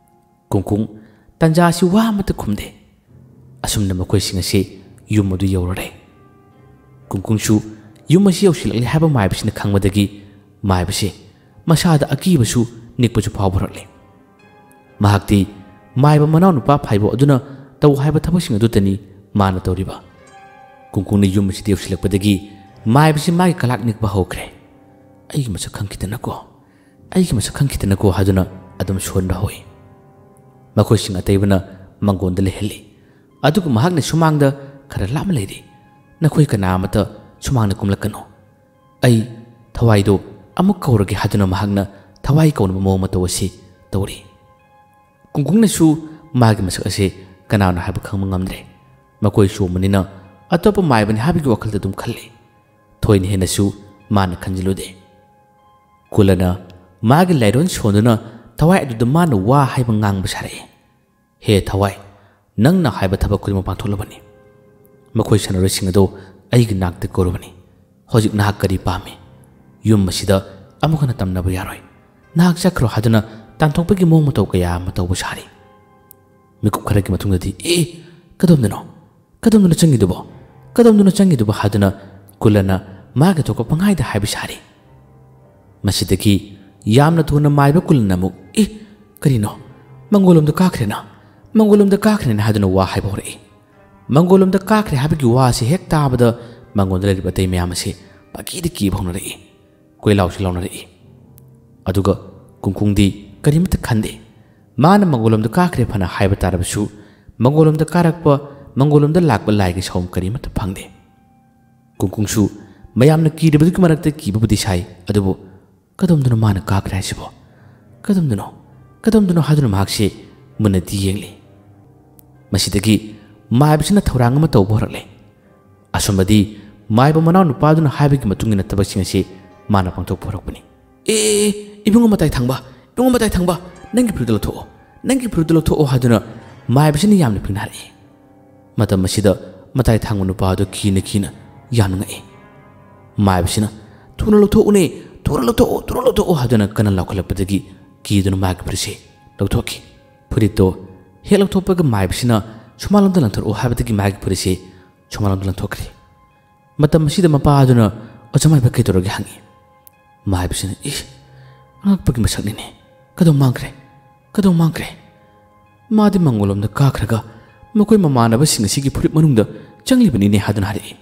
ꯀꯨꯡꯀꯨꯡ ꯇꯟꯖꯥꯁꯤ ꯋꯥ ꯑꯃꯠꯇ ꯈꯨꯝꯗꯦ꯫ ꯑꯁꯨꯝꯅ ꯃꯈꯣꯏꯁꯤꯡ ꯑꯁꯤ ꯌꯨꯝ ꯑꯗꯨ ꯌꯧꯔꯔꯦ꯫ ꯀꯨꯡꯀꯨꯡꯁꯨ ꯌꯨꯝ ꯑꯁꯤ ꯌꯧꯁꯤꯜꯂꯛꯂꯦ ꯍꯥꯏꯕ ꯃꯥꯏꯕꯁꯤꯅ ꯈꯪꯕꯗꯒꯤ ꯃꯥꯏꯕꯁꯤ ꯃꯁꯥꯗ ꯑꯀꯤꯕꯁꯨ ꯅꯤꯛꯄꯁꯨ ꯐꯥꯎꯕꯔꯛꯂꯦ꯫ ꯃꯍꯥꯛꯇꯤ ꯃꯥꯏꯕ ꯃꯅꯥꯎꯅꯨꯄꯥ ꯐꯥꯏꯕꯣꯛ ꯑꯗꯨꯅ ꯇꯧ ꯍꯥꯏꯕ ꯊꯕꯛꯁꯤꯡ ꯑꯗꯨꯇꯅꯤ ꯃꯥꯅ ꯇꯧꯔꯤꯕ꯫ ꯀꯨꯡꯀꯨꯡꯅ ꯌꯨꯝ ꯑꯁꯤꯗ ꯌꯧꯁꯤꯜꯂꯛꯄꯗꯒꯤ ꯃꯥꯏꯕꯁꯤ ꯃꯥꯒꯤ ꯀꯂꯥꯛ ꯅꯤꯛꯄ ꯍꯧꯈ꯭ꯔꯦ꯫ "ꯑꯩꯒꯤ ꯃꯁꯛ ꯈꯪꯈꯤꯗꯅꯀꯣ, ꯑꯩꯒꯤ ꯃꯁꯛ ꯈꯪꯈꯤꯗꯅꯀꯣ" ꯍꯥꯏꯗꯨꯅ ꯑꯗꯨꯝ ꯁꯣꯟꯕ ꯍꯧꯏ꯫ ꯃꯈꯣꯏꯁꯤꯡ ꯑꯇꯩꯕꯅ ꯃꯪꯒꯣꯟꯗ ꯂꯩꯍꯜꯂꯤ꯫ ꯑꯗꯨꯒ ꯃꯍꯥꯛꯅ ꯁꯨꯃꯥꯡꯗ ꯈꯔ ꯂꯥꯞꯅ ꯂꯩꯔꯤ꯫ "ꯅꯈꯣꯏ ꯀꯅꯥ ꯑꯃꯠꯇ ꯁꯨꯃꯥꯡꯗ ꯀꯨꯝꯂꯛꯀꯅꯨ꯫ ꯑꯩ ꯊꯋꯥꯏꯗꯣ ꯑꯃꯨꯛ ꯀꯧꯔꯒꯦ" ꯍꯥꯏꯗꯨꯅ ꯃꯍꯥꯛꯅ ꯊꯋꯥꯏ ꯀꯧꯅꯕ ꯃꯑꯣꯡ ꯃꯇꯧ ꯑꯁꯤ ꯇꯧꯔꯤ꯫ ꯀꯨꯡꯀꯨꯡꯅꯁꯨ ꯃꯥꯒꯤ ꯃꯁꯛ ꯑꯁꯤ ꯀꯅꯥꯅꯣ ꯍꯥꯏꯕ ꯈꯪꯕ ꯉꯝꯗ꯭ꯔꯦ꯫ ꯃꯈꯣꯏ ꯁꯣꯝꯕꯅꯤꯅ ꯑꯇꯣꯞꯄ ꯃꯥꯏꯕꯅꯤ ꯍꯥꯏꯕꯒꯤ ꯋꯥꯈꯜꯗ ꯑꯗꯨꯝ ꯈꯜꯂꯤ꯫ ꯊꯣꯏꯅ ꯍꯦꯟꯅꯁꯨ ꯃꯥꯅ ꯈꯟꯖꯤꯜꯂꯨꯗꯦ꯫ ꯀꯨꯂꯅ ꯃꯥꯒꯤ ꯂꯥꯏꯔꯣꯟ ꯁꯣꯟꯗꯨꯅ ꯊꯋꯥꯏ ꯑꯗꯨꯗ ꯃꯥꯅ ꯋꯥ ꯍꯥꯏꯕ ꯉꯥꯡꯕ ꯁꯥꯔꯛꯏ꯫ "ꯍꯦ ꯊꯋꯥꯏ, ꯅꯪꯅ ꯍꯥꯏꯕ ꯊꯕꯛ ꯈꯨꯗꯤꯡꯃꯛ ꯄꯥꯡꯊꯣꯛꯂꯕꯅꯤ꯫ ꯃꯈꯣꯏ ꯁꯥꯟꯅꯔꯣꯏꯁꯤꯡ ꯑꯗꯨ ꯑꯩꯒꯤ ꯅꯥꯛꯇ ꯀꯧꯔꯕꯅꯤ꯫ ꯍꯧꯖꯤꯛ ꯅꯍꯥꯛ ꯀꯔꯤ ꯄꯥꯝꯃꯤ? ꯌꯨꯝ ꯑꯁꯤꯗ ꯑꯃꯨꯛ ꯍꯟꯅ ꯇꯝꯅꯕ ꯌꯥꯔꯣꯏ꯫ ꯅꯍꯥꯛ ꯆꯠꯈ꯭ꯔꯣ ꯍꯥꯏꯗꯨꯅ ꯇꯥꯟꯊꯣꯛꯄꯒꯤ ꯃꯑꯣꯡ ꯃꯇꯧ ꯀꯌꯥ ꯑꯃ ꯇꯧꯕ ꯁꯥꯔꯤ꯫" ꯃꯤꯀꯨꯞ ꯈꯔꯒꯤ ꯃꯇꯨꯡꯗꯗꯤ, "ꯑꯦ, ꯀꯗꯣꯝꯗꯅꯣ? ꯀꯗꯣꯝꯗꯅꯣ ꯆꯪꯉꯤꯗꯨꯕꯣ? ꯀꯗꯣꯝꯗꯅꯣ ꯆꯪꯉꯤꯗꯨꯕꯣ?" ꯍꯥꯏꯗꯨꯅ ꯀꯨꯂꯅ ꯃꯥꯒꯤ ꯊꯣꯛꯄ ꯄꯪꯍꯥꯏꯗ ꯍꯥꯏꯕ ꯁꯥꯔꯤ꯫ ꯃꯁꯤꯗꯒꯤ ꯌꯥꯝꯅ ꯊꯨꯅ ꯃꯥꯏꯕ ꯀꯨꯂꯅ ꯑꯃꯨꯛ, "ꯑꯦ, ꯀꯔꯤꯅꯣ? ꯃꯪꯒꯣꯜꯂꯣꯝꯗ ꯀꯥꯈ꯭ꯔꯦꯅ, ꯃꯪꯒꯣꯜꯂꯣꯝꯗ ꯀꯥꯈ꯭ꯔꯦꯅ" ꯍꯥꯏꯗꯨꯅ ꯋꯥ ꯍꯥꯏꯕ ꯍꯧꯔꯛꯏ꯫ ꯃꯪꯒꯣꯜꯂꯣꯝꯗ ꯀꯥꯈ꯭ꯔꯦ ꯍꯥꯏꯕꯒꯤ ꯋꯥ ꯑꯁꯤ ꯍꯦꯛ ꯇꯥꯕꯗ ꯃꯪꯒꯣꯜꯗ ꯂꯩꯔꯤꯕ ꯑꯇꯩ ꯃꯌꯥꯝ ꯑꯁꯤ ꯄꯪꯀꯤꯗ ꯀꯤꯕ ꯍꯧꯅꯔꯛꯏ꯫ ꯀꯣꯏꯂꯥꯎꯁꯨ ꯂꯥꯎꯅꯔꯛꯏ꯫ ꯑꯗꯨꯒ ꯀꯨꯡꯀꯨꯡꯗꯤ ꯀꯔꯤꯃꯠꯇ ꯈꯟꯗꯦ꯫ ꯃꯥꯅ ꯃꯪꯒꯣꯜꯂꯣꯝꯗ ꯀꯥꯈ꯭ꯔꯦ ꯐꯅ ꯍꯥꯏꯕ ꯇꯥꯔꯕꯁꯨ, ꯃꯪꯒꯣꯜꯂꯣꯝꯗ ꯀꯥꯔꯛꯄ, ꯃꯪꯒꯣꯜꯂꯣꯝꯗ ꯂꯥꯛꯄ ꯂꯥꯏꯒꯤ ꯁꯥꯎꯝ ꯀꯔꯤꯃꯠꯇ ꯐꯪꯗꯦ꯫ ꯀꯨꯡꯀꯨꯡꯁꯨ ꯃꯌꯥꯝꯅ ꯀꯤꯔꯤꯕꯗꯨꯒꯤ ꯃꯔꯛꯇ ꯀꯤꯕꯕꯨꯗꯤ ꯁꯥꯏ, ꯑꯗꯨꯕꯨ ꯀꯗꯣꯝꯗꯅꯣ ꯃꯥꯅ ꯀꯥꯈ꯭ꯔꯦ ꯍꯥꯏꯁꯤꯕꯣ? ꯀꯗꯣꯝꯗꯅꯣ? ꯀꯗꯣꯝꯗꯅꯣ ꯍꯥꯏꯗꯨꯅ ꯃꯍꯥꯛꯁꯦ ꯃꯨꯟꯅꯗꯤ ꯌꯦꯡꯂꯤ꯫ ꯃꯁꯤꯗꯒꯤ ꯃꯥꯏꯕꯁꯤꯅ ꯊꯧꯔꯥꯡ ꯑꯃ ꯇꯧꯕ ꯍꯧꯔꯛꯂꯦ꯫ ꯑꯁꯨꯝꯕꯗꯤ ꯃꯥꯏꯕ ꯃꯅꯥꯎ ꯅꯨꯄꯥꯗꯨꯅ ꯍꯥꯏꯕꯒꯤ ꯃꯇꯨꯡ ꯏꯟꯅ ꯊꯕꯛꯁꯤꯡ ꯑꯁꯤ ꯃꯥꯅ ꯄꯥꯡꯊꯣꯛꯄ ꯍꯧꯔꯛꯄꯅꯤ꯫ "ꯑꯦ, ꯑꯦ, ꯑꯦ, ꯏꯕꯨꯡꯉꯣ ꯃꯇꯥꯏ ꯊꯪꯕ, ꯏꯕꯨꯡꯉꯣ ꯃꯇꯥꯏ ꯊꯪꯕ, ꯅꯪꯒꯤ ꯐꯨꯔꯤꯠꯇꯣ ꯂꯧꯊꯣꯛꯑꯣ, ꯅꯪꯒꯤ ꯐꯨꯔꯤꯠꯇꯣ ꯂꯧꯊꯣꯛꯑꯣ" ꯍꯥꯏꯗꯨꯅ ꯃꯥꯏꯕꯁꯤꯅ ꯌꯥꯝꯅ ꯐꯤꯡꯅꯔꯛꯏ꯫ ꯃꯇꯝ ꯑꯁꯤꯗ ꯃꯇꯥꯏ ꯊꯪꯕ ꯅꯨꯄꯥ ꯑꯗꯨ ꯀꯤꯅ ꯀꯤꯅ ꯌꯥꯝꯅ ꯉꯛꯏ꯫ ꯃꯥꯏꯕꯁꯤꯅ, "ꯊꯨꯅ ꯂꯧꯊꯣꯛꯎꯅꯦ, ꯊꯨꯅ ꯂꯧꯊꯣꯛꯑꯣ, ꯊꯨꯅ ꯂꯧꯊꯣꯛꯑꯣ" ꯍꯥꯏꯗꯨꯅ ꯀꯟꯅ ꯂꯥꯎꯈꯠꯂꯛꯄꯗꯒꯤ ꯀꯤꯗꯨꯅ ꯃꯥꯒꯤ ꯐꯨꯔꯤꯠꯁꯦ ꯂꯧꯊꯣꯛꯈꯤ꯫ ꯐꯨꯔꯤꯠꯇꯣ ꯍꯦꯛ ꯂꯧꯊꯣꯛꯄꯒ ꯃꯥꯏꯕꯁꯤꯅ "ꯁꯨꯃꯥꯡꯂꯣꯝꯗ ꯂꯪꯊꯣꯔꯛꯑꯣ" ꯍꯥꯏꯕꯗꯒꯤ ꯃꯥꯒꯤ ꯐꯨꯔꯤꯠꯁꯦ ꯁꯨꯃꯥꯡꯂꯣꯝꯗ ꯂꯪꯊꯣꯛꯈ꯭ꯔꯦ꯫ ꯃꯇꯝ ꯑꯁꯤꯗ ꯃꯄꯥ ꯑꯗꯨꯅ, "ꯑꯣꯖꯥ ꯃꯥꯏꯕ, ꯀꯩꯗꯧꯔꯒꯦ?" ꯍꯪꯉꯤ꯫ ꯃꯥꯏꯕꯁꯤꯅ, "ꯏ, ꯑꯉꯛꯄꯒꯤ ꯃꯁꯛꯅꯤꯅꯦ꯫ ꯀꯗꯧ ꯃꯥꯡꯈ꯭ꯔꯦ? ꯀꯗꯧ ꯃꯥꯡꯈ꯭ꯔꯦ? ꯃꯥꯗꯤ ꯃꯪꯒꯣꯜꯂꯣꯝꯗ ꯀꯥꯈ꯭ꯔꯒ ꯃꯈꯣꯏ ꯃꯃꯥꯟꯅꯕꯁꯤꯡ ꯑꯁꯤꯒꯤ ꯐꯨꯔꯤꯠ ꯃꯅꯨꯡꯗ ꯆꯪꯂꯤꯕꯅꯤꯅꯦ" ꯍꯥꯏꯗꯨꯅ ꯍꯥꯏꯔꯛꯏ꯫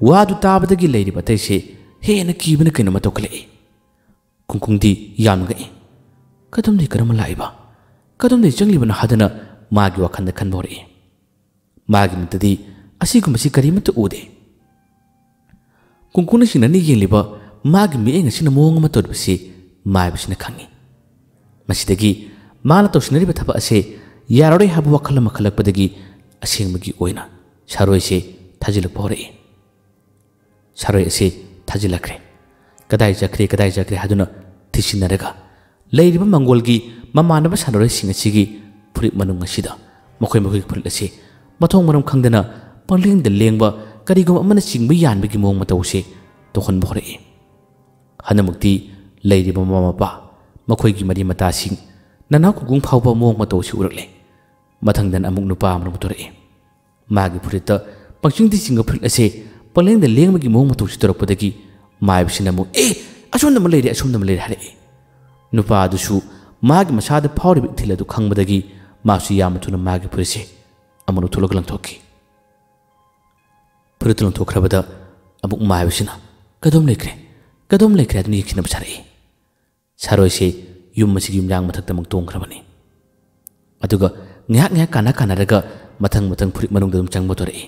ꯋꯥꯗꯨ ꯇꯥꯕꯗꯒꯤ ꯂꯩꯔꯤꯕ ꯑꯇꯩꯁꯦ ꯍꯦꯟꯅ ꯀꯤꯕꯅ ꯀꯩꯅꯣꯝꯃ ꯇꯧꯈꯠꯂꯛꯏ꯫ ꯀꯨꯡꯀꯨꯡꯗꯤ ꯌꯥꯝꯅ ꯉꯛꯏ꯫ ꯀꯗꯣꯝꯗꯒꯤ ꯀꯔꯝꯅ ꯂꯥꯛꯏꯕ? ꯀꯗꯣꯝꯗꯒꯤ ꯆꯪꯂꯤꯕꯅꯣ ꯍꯥꯏꯗꯨꯅ ꯃꯥꯒꯤ ꯋꯥꯈꯜꯗ ꯈꯟꯕ ꯍꯧꯔꯛꯏ꯫ ꯃꯥꯒꯤ ꯃꯤꯠꯇꯗꯤ ꯑꯁꯤꯒꯨꯝꯕꯁꯤ ꯀꯔꯤꯃꯠꯇ ꯎꯗꯦ꯫ ꯀꯨꯡꯀꯨꯡꯅ ꯁꯤꯡꯅꯅ ꯌꯦꯡꯂꯤꯕ ꯃꯥꯒꯤ ꯃꯤꯠꯌꯦꯡ ꯑꯁꯤꯅ ꯃꯑꯣꯡ ꯑꯃ ꯇꯧꯔꯤꯕꯁꯤ ꯃꯥꯏꯕꯁꯤꯅ ꯈꯪꯏ꯫ ꯃꯁꯤꯗꯒꯤ ꯃꯥꯅ ꯇꯧꯁꯤꯟꯅꯔꯤꯕ ꯊꯕꯛ ꯑꯁꯦ ꯌꯥꯔꯔꯣꯏ ꯍꯥꯏꯕ ꯋꯥꯈꯜ ꯑꯃ ꯈꯜꯂꯛꯄꯗꯒꯤ ꯑꯁꯦꯡꯕꯒꯤ ꯑꯣꯏꯅ ꯁꯥꯔꯣꯏꯁꯦ ꯊꯥꯖꯤꯜꯂꯛꯄ ꯍꯧꯔꯛꯏ꯫ ꯁꯥꯔꯣꯏ ꯑꯁꯤ ꯊꯥꯖꯤꯜꯂꯛꯈ꯭ꯔꯦ꯫ ꯀꯗꯥꯏ ꯆꯠꯈ꯭ꯔꯦ, ꯀꯗꯥꯏ ꯆꯠꯈ꯭ꯔꯦ ꯍꯥꯏꯗꯨꯅ ꯊꯤꯖꯤꯟꯅꯔꯒ ꯂꯩꯔꯤꯕ ꯃꯪꯒꯣꯜꯒꯤ ꯃꯃꯥꯟꯅꯕ ꯁꯥꯟꯅꯔꯣꯏꯁꯤꯡ ꯑꯁꯤꯒꯤ ꯐꯨꯔꯤꯠ ꯃꯅꯨꯡ ꯑꯁꯤꯗ ꯃꯈꯣꯏ ꯃꯈꯣꯏꯒꯤ ꯐꯨꯔꯤꯠ ꯑꯁꯤ ꯃꯊꯣꯡ ꯃꯔꯝ ꯈꯪꯗꯅ ꯄꯪꯂꯦꯡꯗ ꯂꯦꯡꯕ, ꯀꯔꯤꯒꯨꯝꯕ ꯑꯃꯅ ꯆꯤꯡꯕ ꯌꯥꯟꯕꯒꯤ ꯃꯑꯣꯡ ꯃꯇꯧ ꯑꯁꯤ ꯇꯧꯍꯟꯕ ꯍꯧꯔꯛꯏ꯫ ꯍꯟꯗꯛꯃꯛꯇꯤ ꯂꯩꯔꯤꯕ ꯃꯃꯥ ꯃꯄꯥ, ꯃꯈꯣꯏꯒꯤ ꯃꯔꯤ ꯃꯇꯥꯁꯤꯡ, ꯅꯅꯥꯎ ꯀꯨꯡꯀꯨꯡ ꯐꯥꯎꯕ ꯃꯑꯣꯡ ꯃꯇꯧ ꯑꯁꯤ ꯎꯔꯛꯂꯦ꯫ ꯃꯊꯪꯗꯅ ꯑꯃꯨꯛ ꯅꯨꯄꯥ ꯑꯃꯅ ꯄꯨꯊꯣꯔꯛꯏ꯫ ꯃꯥꯒꯤ ꯐꯨꯔꯤꯠꯇ ꯄꯪꯆꯤꯡꯗ ꯆꯤꯡꯕ ꯐꯨꯔꯤꯠ ꯑꯁꯦ ꯄꯪꯂꯦꯡꯗ ꯂꯦꯡꯕꯒꯤ ꯃꯑꯣꯡ ꯃꯇꯧꯁꯤ ꯇꯧꯔꯛꯄꯗꯒꯤ ꯃꯥꯏꯕꯁꯤꯅ ꯑꯃꯨꯛ, "ꯑꯦ, ꯑꯁꯣꯝꯗ ꯑꯃ ꯂꯩꯔꯦ, ꯑꯁꯣꯝꯗ ꯑꯃ ꯂꯩꯔꯦ" ꯍꯥꯏꯔꯛꯏ꯫ ꯅꯨꯄꯥ ꯑꯗꯨꯁꯨ ꯃꯥꯒꯤ ꯃꯁꯥꯗ ꯐꯥꯎꯔꯤꯕ ꯏꯊꯤꯜ ꯑꯗꯨ ꯈꯪꯕꯗꯒꯤ ꯃꯥꯁꯨ ꯌꯥꯝꯅ ꯊꯨꯅ ꯃꯥꯒꯤ ꯐꯨꯔꯤꯠꯁꯦ ꯑꯃꯨꯛ ꯂꯧꯊꯣꯛꯂꯒ ꯂꯪꯊꯣꯛꯈꯤ꯫ ꯐꯨꯔꯤꯠꯇꯨ ꯂꯪꯊꯣꯛꯈ꯭ꯔꯕꯗ ꯑꯃꯨꯛ ꯃꯥꯏꯕꯁꯤꯅ, "ꯀꯗꯣꯝ ꯂꯩꯈ꯭ꯔꯦ? ꯀꯗꯣꯝ ꯂꯩꯈ꯭ꯔꯦ?" ꯍꯥꯏꯗꯨꯅ ꯌꯦꯡꯁꯤꯟꯅꯕ ꯁꯥꯔꯛꯏ꯫ ꯁꯥꯔꯣꯏꯁꯦ ꯌꯨꯝ ꯑꯁꯤꯒꯤ ꯌꯨꯝꯌꯥꯡ ꯃꯊꯛꯇ ꯑꯃꯨꯛ ꯇꯣꯡꯈ꯭ꯔꯕꯅꯤ꯫ ꯑꯗꯨꯒ ꯉꯥꯏꯍꯥꯛ ꯉꯥꯏꯍꯥꯛ ꯀꯥꯟꯅ ꯀꯥꯟꯅꯔꯒ ꯃꯊꯪ ꯃꯊꯪ ꯐꯨꯔꯤꯠ ꯃꯅꯨꯡꯗ ꯑꯗꯨꯝ ꯆꯪꯕ ꯍꯧꯔꯛꯏ꯫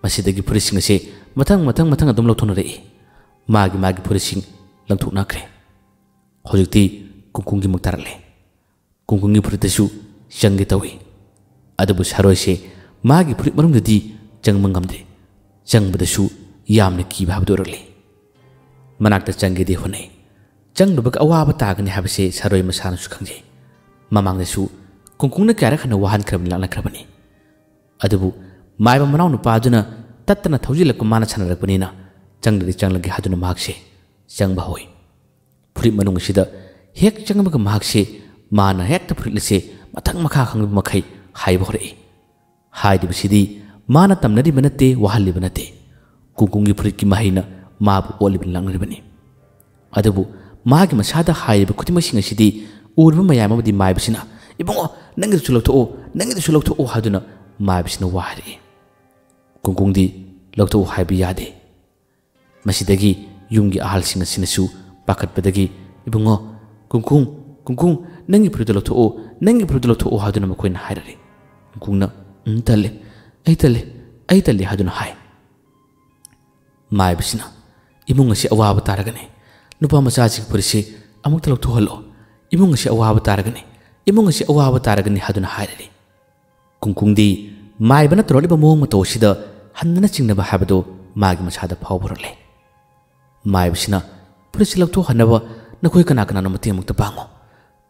ꯃꯁꯤꯗꯒꯤ ꯐꯨꯔꯤꯠꯁꯤꯡ ꯑꯁꯤ ꯃꯊꯪ ꯃꯊꯪ ꯃꯊꯪ ꯑꯗꯨꯝ ꯂꯧꯊꯣꯛꯅꯔꯛꯏ꯫ ꯃꯥꯒꯤ ꯃꯥꯒꯤ ꯐꯨꯔꯤꯠꯁꯤꯡ ꯂꯪꯊꯣꯛꯅꯈ꯭ꯔꯦ꯫ ꯍꯧꯖꯤꯛꯇꯤ ꯀꯨꯡꯀꯨꯡꯒꯤ ꯃꯨꯛ ꯇꯥꯔꯛꯂꯦ꯫ ꯀꯨꯡꯀꯨꯡꯒꯤ ꯐꯨꯔꯤꯠꯇꯁꯨ ꯆꯪꯒꯦ ꯇꯧꯏ꯫ ꯑꯗꯨꯕꯨ ꯁꯥꯔꯣꯏꯁꯦ ꯃꯥꯒꯤ ꯐꯨꯔꯤꯠ ꯃꯅꯨꯡꯗꯗꯤ ꯆꯪꯕ ꯉꯝꯗꯦ꯫ ꯆꯪꯕꯗꯁꯨ ꯌꯥꯝꯅ ꯀꯤꯕ ꯍꯥꯏꯕꯗꯨ ꯑꯣꯏꯔꯛꯂꯦ꯫ ꯃꯅꯥꯛꯇ ꯆꯪꯒꯦꯗꯤ ꯍꯣꯠꯅꯩ꯫ ꯆꯪꯂꯨꯕꯒ ꯑꯋꯥꯕ ꯇꯥꯒꯅꯤ ꯍꯥꯏꯕꯁꯦ ꯁꯥꯔꯣꯏ ꯃꯁꯥꯅꯁꯨ ꯈꯪꯖꯩ꯫ ꯃꯃꯥꯡꯗꯁꯨ ꯀꯨꯡꯀꯨꯡꯅ ꯀꯌꯥꯔꯛ ꯍꯟꯅ ꯋꯥꯍꯟꯈ꯭ꯔꯕꯅꯤ, ꯂꯥꯛꯅꯈ꯭ꯔꯕꯅꯤ꯫ ꯑꯗꯨꯕꯨ ꯃꯥꯏꯕ ꯃꯅꯥꯎ ꯅꯨꯄꯥ ꯑꯗꯨꯅ ꯇꯠꯇꯅ ꯊꯧꯖꯤꯜꯂꯛꯄ ꯃꯥꯅ ꯁꯥꯟꯅꯔꯛꯄꯅꯤꯅ ꯆꯪꯂꯗꯤ ꯆꯪꯂꯒꯦ ꯍꯥꯏꯗꯨꯅ ꯃꯍꯥꯛꯁꯦ ꯆꯪꯕ ꯍꯧꯏ꯫ ꯐꯨꯔꯤꯠ ꯃꯅꯨꯡ ꯑꯁꯤꯗ ꯍꯦꯛ ꯆꯪꯕꯒ ꯃꯍꯥꯛꯁꯦ ꯃꯥꯅ ꯍꯦꯛꯇ ꯐꯨꯔꯤꯠ ꯑꯁꯦ ꯃꯊꯛ ꯃꯈꯥ ꯈꯪꯗꯕ ꯃꯈꯩ ꯍꯥꯏꯕ ꯍꯧꯔꯛꯏ꯫ ꯍꯥꯏꯔꯤꯕꯁꯤꯗꯤ ꯃꯥꯅ ꯇꯝꯅꯔꯤꯕ ꯅꯠꯇꯦ, ꯋꯥꯍꯜꯂꯤꯕ ꯅꯠꯇꯦ꯫ ꯀꯨꯡꯀꯨꯡꯒꯤ ꯐꯨꯔꯤꯠꯀꯤ ꯃꯍꯩꯅ ꯃꯥꯕꯨ ꯑꯣꯠꯂꯤꯕꯅꯤ, ꯂꯥꯛꯅꯔꯤꯕꯅꯤ꯫ ꯑꯗꯨꯕꯨ ꯃꯥꯒꯤ ꯃꯁꯥꯗ ꯍꯥꯏꯔꯤꯕ ꯈꯨꯗꯤꯡꯃꯛꯁꯤꯡ ꯑꯁꯤꯗꯤ ꯎꯔꯕ ꯃꯌꯥꯝ ꯑꯃꯗꯤ ꯃꯥꯏꯕꯁꯤꯅ, "ꯏꯕꯨꯡꯉꯣ, ꯅꯪꯒꯤꯗꯨꯁꯨ ꯂꯧꯊꯣꯛꯑꯣ, ꯅꯪꯒꯤꯗꯨꯁꯨ ꯂꯧꯊꯣꯛꯑꯣ" ꯍꯥꯏꯗꯨꯅ ꯃꯥꯏꯕꯁꯤꯅ ꯋꯥ ꯍꯥꯏꯔꯛꯏ꯫ ꯀꯨꯡꯀꯨꯡꯗꯤ ꯂꯧꯊꯣꯛꯎ ꯍꯥꯏꯕ ꯌꯥꯗꯦ꯫ ꯃꯁꯤꯗꯒꯤ ꯌꯨꯝꯒꯤ ꯑꯍꯜꯁꯤꯡ ꯑꯁꯤꯅꯁꯨ ꯄꯥꯈꯠꯄꯗꯒꯤ, "ꯏꯕꯨꯡꯉꯣ, ꯀꯨꯡꯀꯨꯡ, ꯀꯨꯡꯀꯨꯡ, ꯅꯪꯒꯤ ꯐꯨꯔꯤꯠꯇꯨ ꯂꯧꯊꯣꯛꯑꯣ, ꯅꯪꯒꯤ ꯐꯨꯔꯤꯠꯇꯨ ꯂꯧꯊꯣꯛꯑꯣ" ꯍꯥꯏꯗꯨꯅ ꯃꯈꯣꯏꯅ ꯍꯥꯏꯔꯛꯏ꯫ ꯀꯨꯡꯀꯨꯡꯅ, "ꯎꯝ, ꯇꯜꯂꯦ, ꯑꯩ ꯇꯜꯂꯦ, ꯑꯩ ꯇꯜꯂꯦ" ꯍꯥꯏꯗꯨꯅ ꯍꯥꯏ꯫ ꯃꯥꯏꯕꯁꯤꯅ, "ꯏꯃꯨꯡ ꯑꯁꯤ ꯑꯋꯥꯕ ꯇꯥꯔꯒꯅꯤ, ꯅꯨꯄꯥ ꯃꯆꯥꯁꯤꯒꯤ ꯐꯨꯔꯤꯠꯁꯤ ꯑꯃꯨꯛꯇ ꯂꯧꯊꯣꯛꯍꯜꯂꯣ, ꯏꯃꯨꯡ ꯑꯁꯤ ꯑꯋꯥꯕ ꯇꯥꯔꯒꯅꯤ, ꯏꯃꯨꯡ ꯑꯁꯤ ꯑꯋꯥꯕ ꯇꯥꯔꯒꯅꯤ" ꯍꯥꯏꯗꯨꯅ ꯍꯥꯏꯔꯛꯏ꯫ ꯀꯨꯡꯀꯨꯡꯗꯤ ꯃꯥꯏꯕꯅ ꯇꯧꯔꯛꯂꯤꯕ ꯃꯑꯣꯡ ꯃꯇꯧ ꯑꯁꯤꯗ ꯍꯟꯗꯅ ꯆꯤꯡꯅꯕ ꯍꯥꯏꯕꯗꯨ ꯃꯥꯒꯤ ꯃꯁꯥꯗ ꯐꯥꯎꯕ ꯍꯧꯔꯛꯂꯦ꯫ ꯃꯥꯏꯕꯁꯤꯅ, "ꯐꯨꯔꯤꯠꯁꯤ ꯂꯧꯊꯣꯛꯍꯟꯅꯕ ꯅꯈꯣꯏ ꯀꯅꯥ ꯀꯅꯥꯅꯣ ꯃꯇꯦꯡ ꯑꯃꯨꯛꯇ ꯄꯥꯡꯉꯨ꯫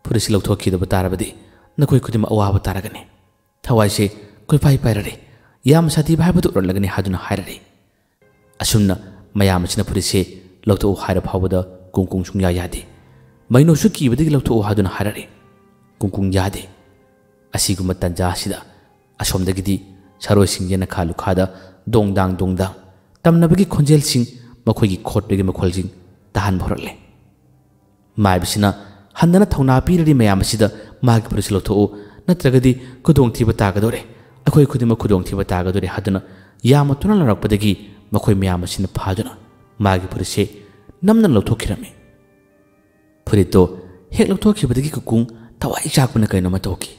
ꯐꯨꯔꯤꯠꯁꯤ ꯂꯧꯊꯣꯛꯈꯤꯗꯕ ꯇꯥꯔꯕꯗꯤ ꯅꯈꯣꯏ ꯈꯨꯗꯤꯡꯃꯛ ꯑꯋꯥꯕ ꯇꯥꯔꯒꯅꯤ꯫ ꯊꯋꯥꯏꯁꯦ ꯀꯣꯏꯄꯥꯏ ꯄꯥꯏꯔꯔꯦ꯫ ꯌꯥꯝ ꯁꯥꯊꯤꯕ ꯍꯥꯏꯕꯗꯨ ꯎꯔꯛꯂꯒꯅꯤ" ꯍꯥꯏꯗꯨꯅ ꯍꯥꯏꯔꯔꯦ꯫ ꯑꯁꯨꯝꯅ ꯃꯌꯥꯝ ꯑꯁꯤꯅ ꯐꯨꯔꯤꯠꯁꯦ ꯂꯧꯊꯣꯛꯎ ꯍꯥꯏꯔ ꯐꯥꯎꯕꯗ ꯀꯨꯡꯀꯨꯡ ꯁꯨꯡꯌꯥ ꯌꯥꯗꯦ꯫ ꯃꯩꯅꯣꯁꯨ ꯀꯤꯕꯗꯒꯤ ꯂꯧꯊꯣꯛꯎ ꯍꯥꯏꯗꯨꯅ ꯍꯥꯏꯔꯔꯦ꯫ ꯀꯨꯡꯀꯨꯡ ꯌꯥꯗꯦ꯫ ꯑꯁꯤꯒꯨꯝꯕ ꯇꯟꯖꯥ ꯑꯁꯤꯗ ꯑꯁꯣꯝꯗꯒꯤꯗꯤ ꯁꯥꯔꯣꯏꯁꯤꯡ ꯌꯦꯅꯈꯥ ꯂꯨꯈꯥꯗ ꯗꯣꯡꯗꯥꯡ ꯗꯣꯡꯗꯥꯡ ꯇꯝꯅꯕꯒꯤ ꯈꯣꯟꯖꯦꯜꯁꯤꯡ, ꯃꯈꯣꯏꯒꯤ ꯈꯣꯠꯄꯒꯤ ꯃꯈꯣꯜꯁꯤꯡ ꯇꯥꯍꯟꯕ ꯍꯧꯔꯛꯂꯦ꯫ ꯃꯥꯏꯕꯁꯤꯅ ꯍꯟꯗꯅ ꯊꯧꯅꯥ ꯄꯤꯔꯔꯤ ꯃꯌꯥꯝ ꯑꯁꯤꯗ, "ꯃꯥꯒꯤ ꯐꯨꯔꯤꯠꯁꯤ ꯂꯧꯊꯣꯛꯎ, ꯅꯠꯇ꯭ꯔꯒꯗꯤ ꯈꯨꯗꯣꯡꯊꯤꯕ ꯇꯥꯒꯗꯧꯔꯦ, ꯑꯩꯈꯣꯏ ꯈꯨꯗꯤꯡꯃꯛ ꯈꯨꯗꯣꯡꯊꯤꯕ ꯇꯥꯒꯗꯧꯔꯦ" ꯍꯥꯏꯗꯨꯅ ꯌꯥꯝꯅ ꯊꯨꯅ ꯂꯥꯎꯔꯛꯄꯗꯒꯤ ꯃꯈꯣꯏ ꯃꯌꯥꯝ ꯑꯁꯤꯅ ꯐꯥꯗꯨꯅ ꯃꯥꯒꯤ ꯐꯨꯔꯤꯠꯁꯦ ꯅꯝꯅ ꯂꯧꯊꯣꯛꯈꯤꯔꯝꯃꯤ꯫ ꯐꯨꯔꯤꯠꯇꯣ ꯍꯦꯛ ꯂꯧꯊꯣꯛꯈꯤꯕꯗꯒꯤ ꯀꯨꯀꯨꯡ ꯊꯋꯥꯏ ꯆꯥꯛꯄꯅ ꯀꯩꯅꯣꯃ ꯇꯧꯈꯤ꯫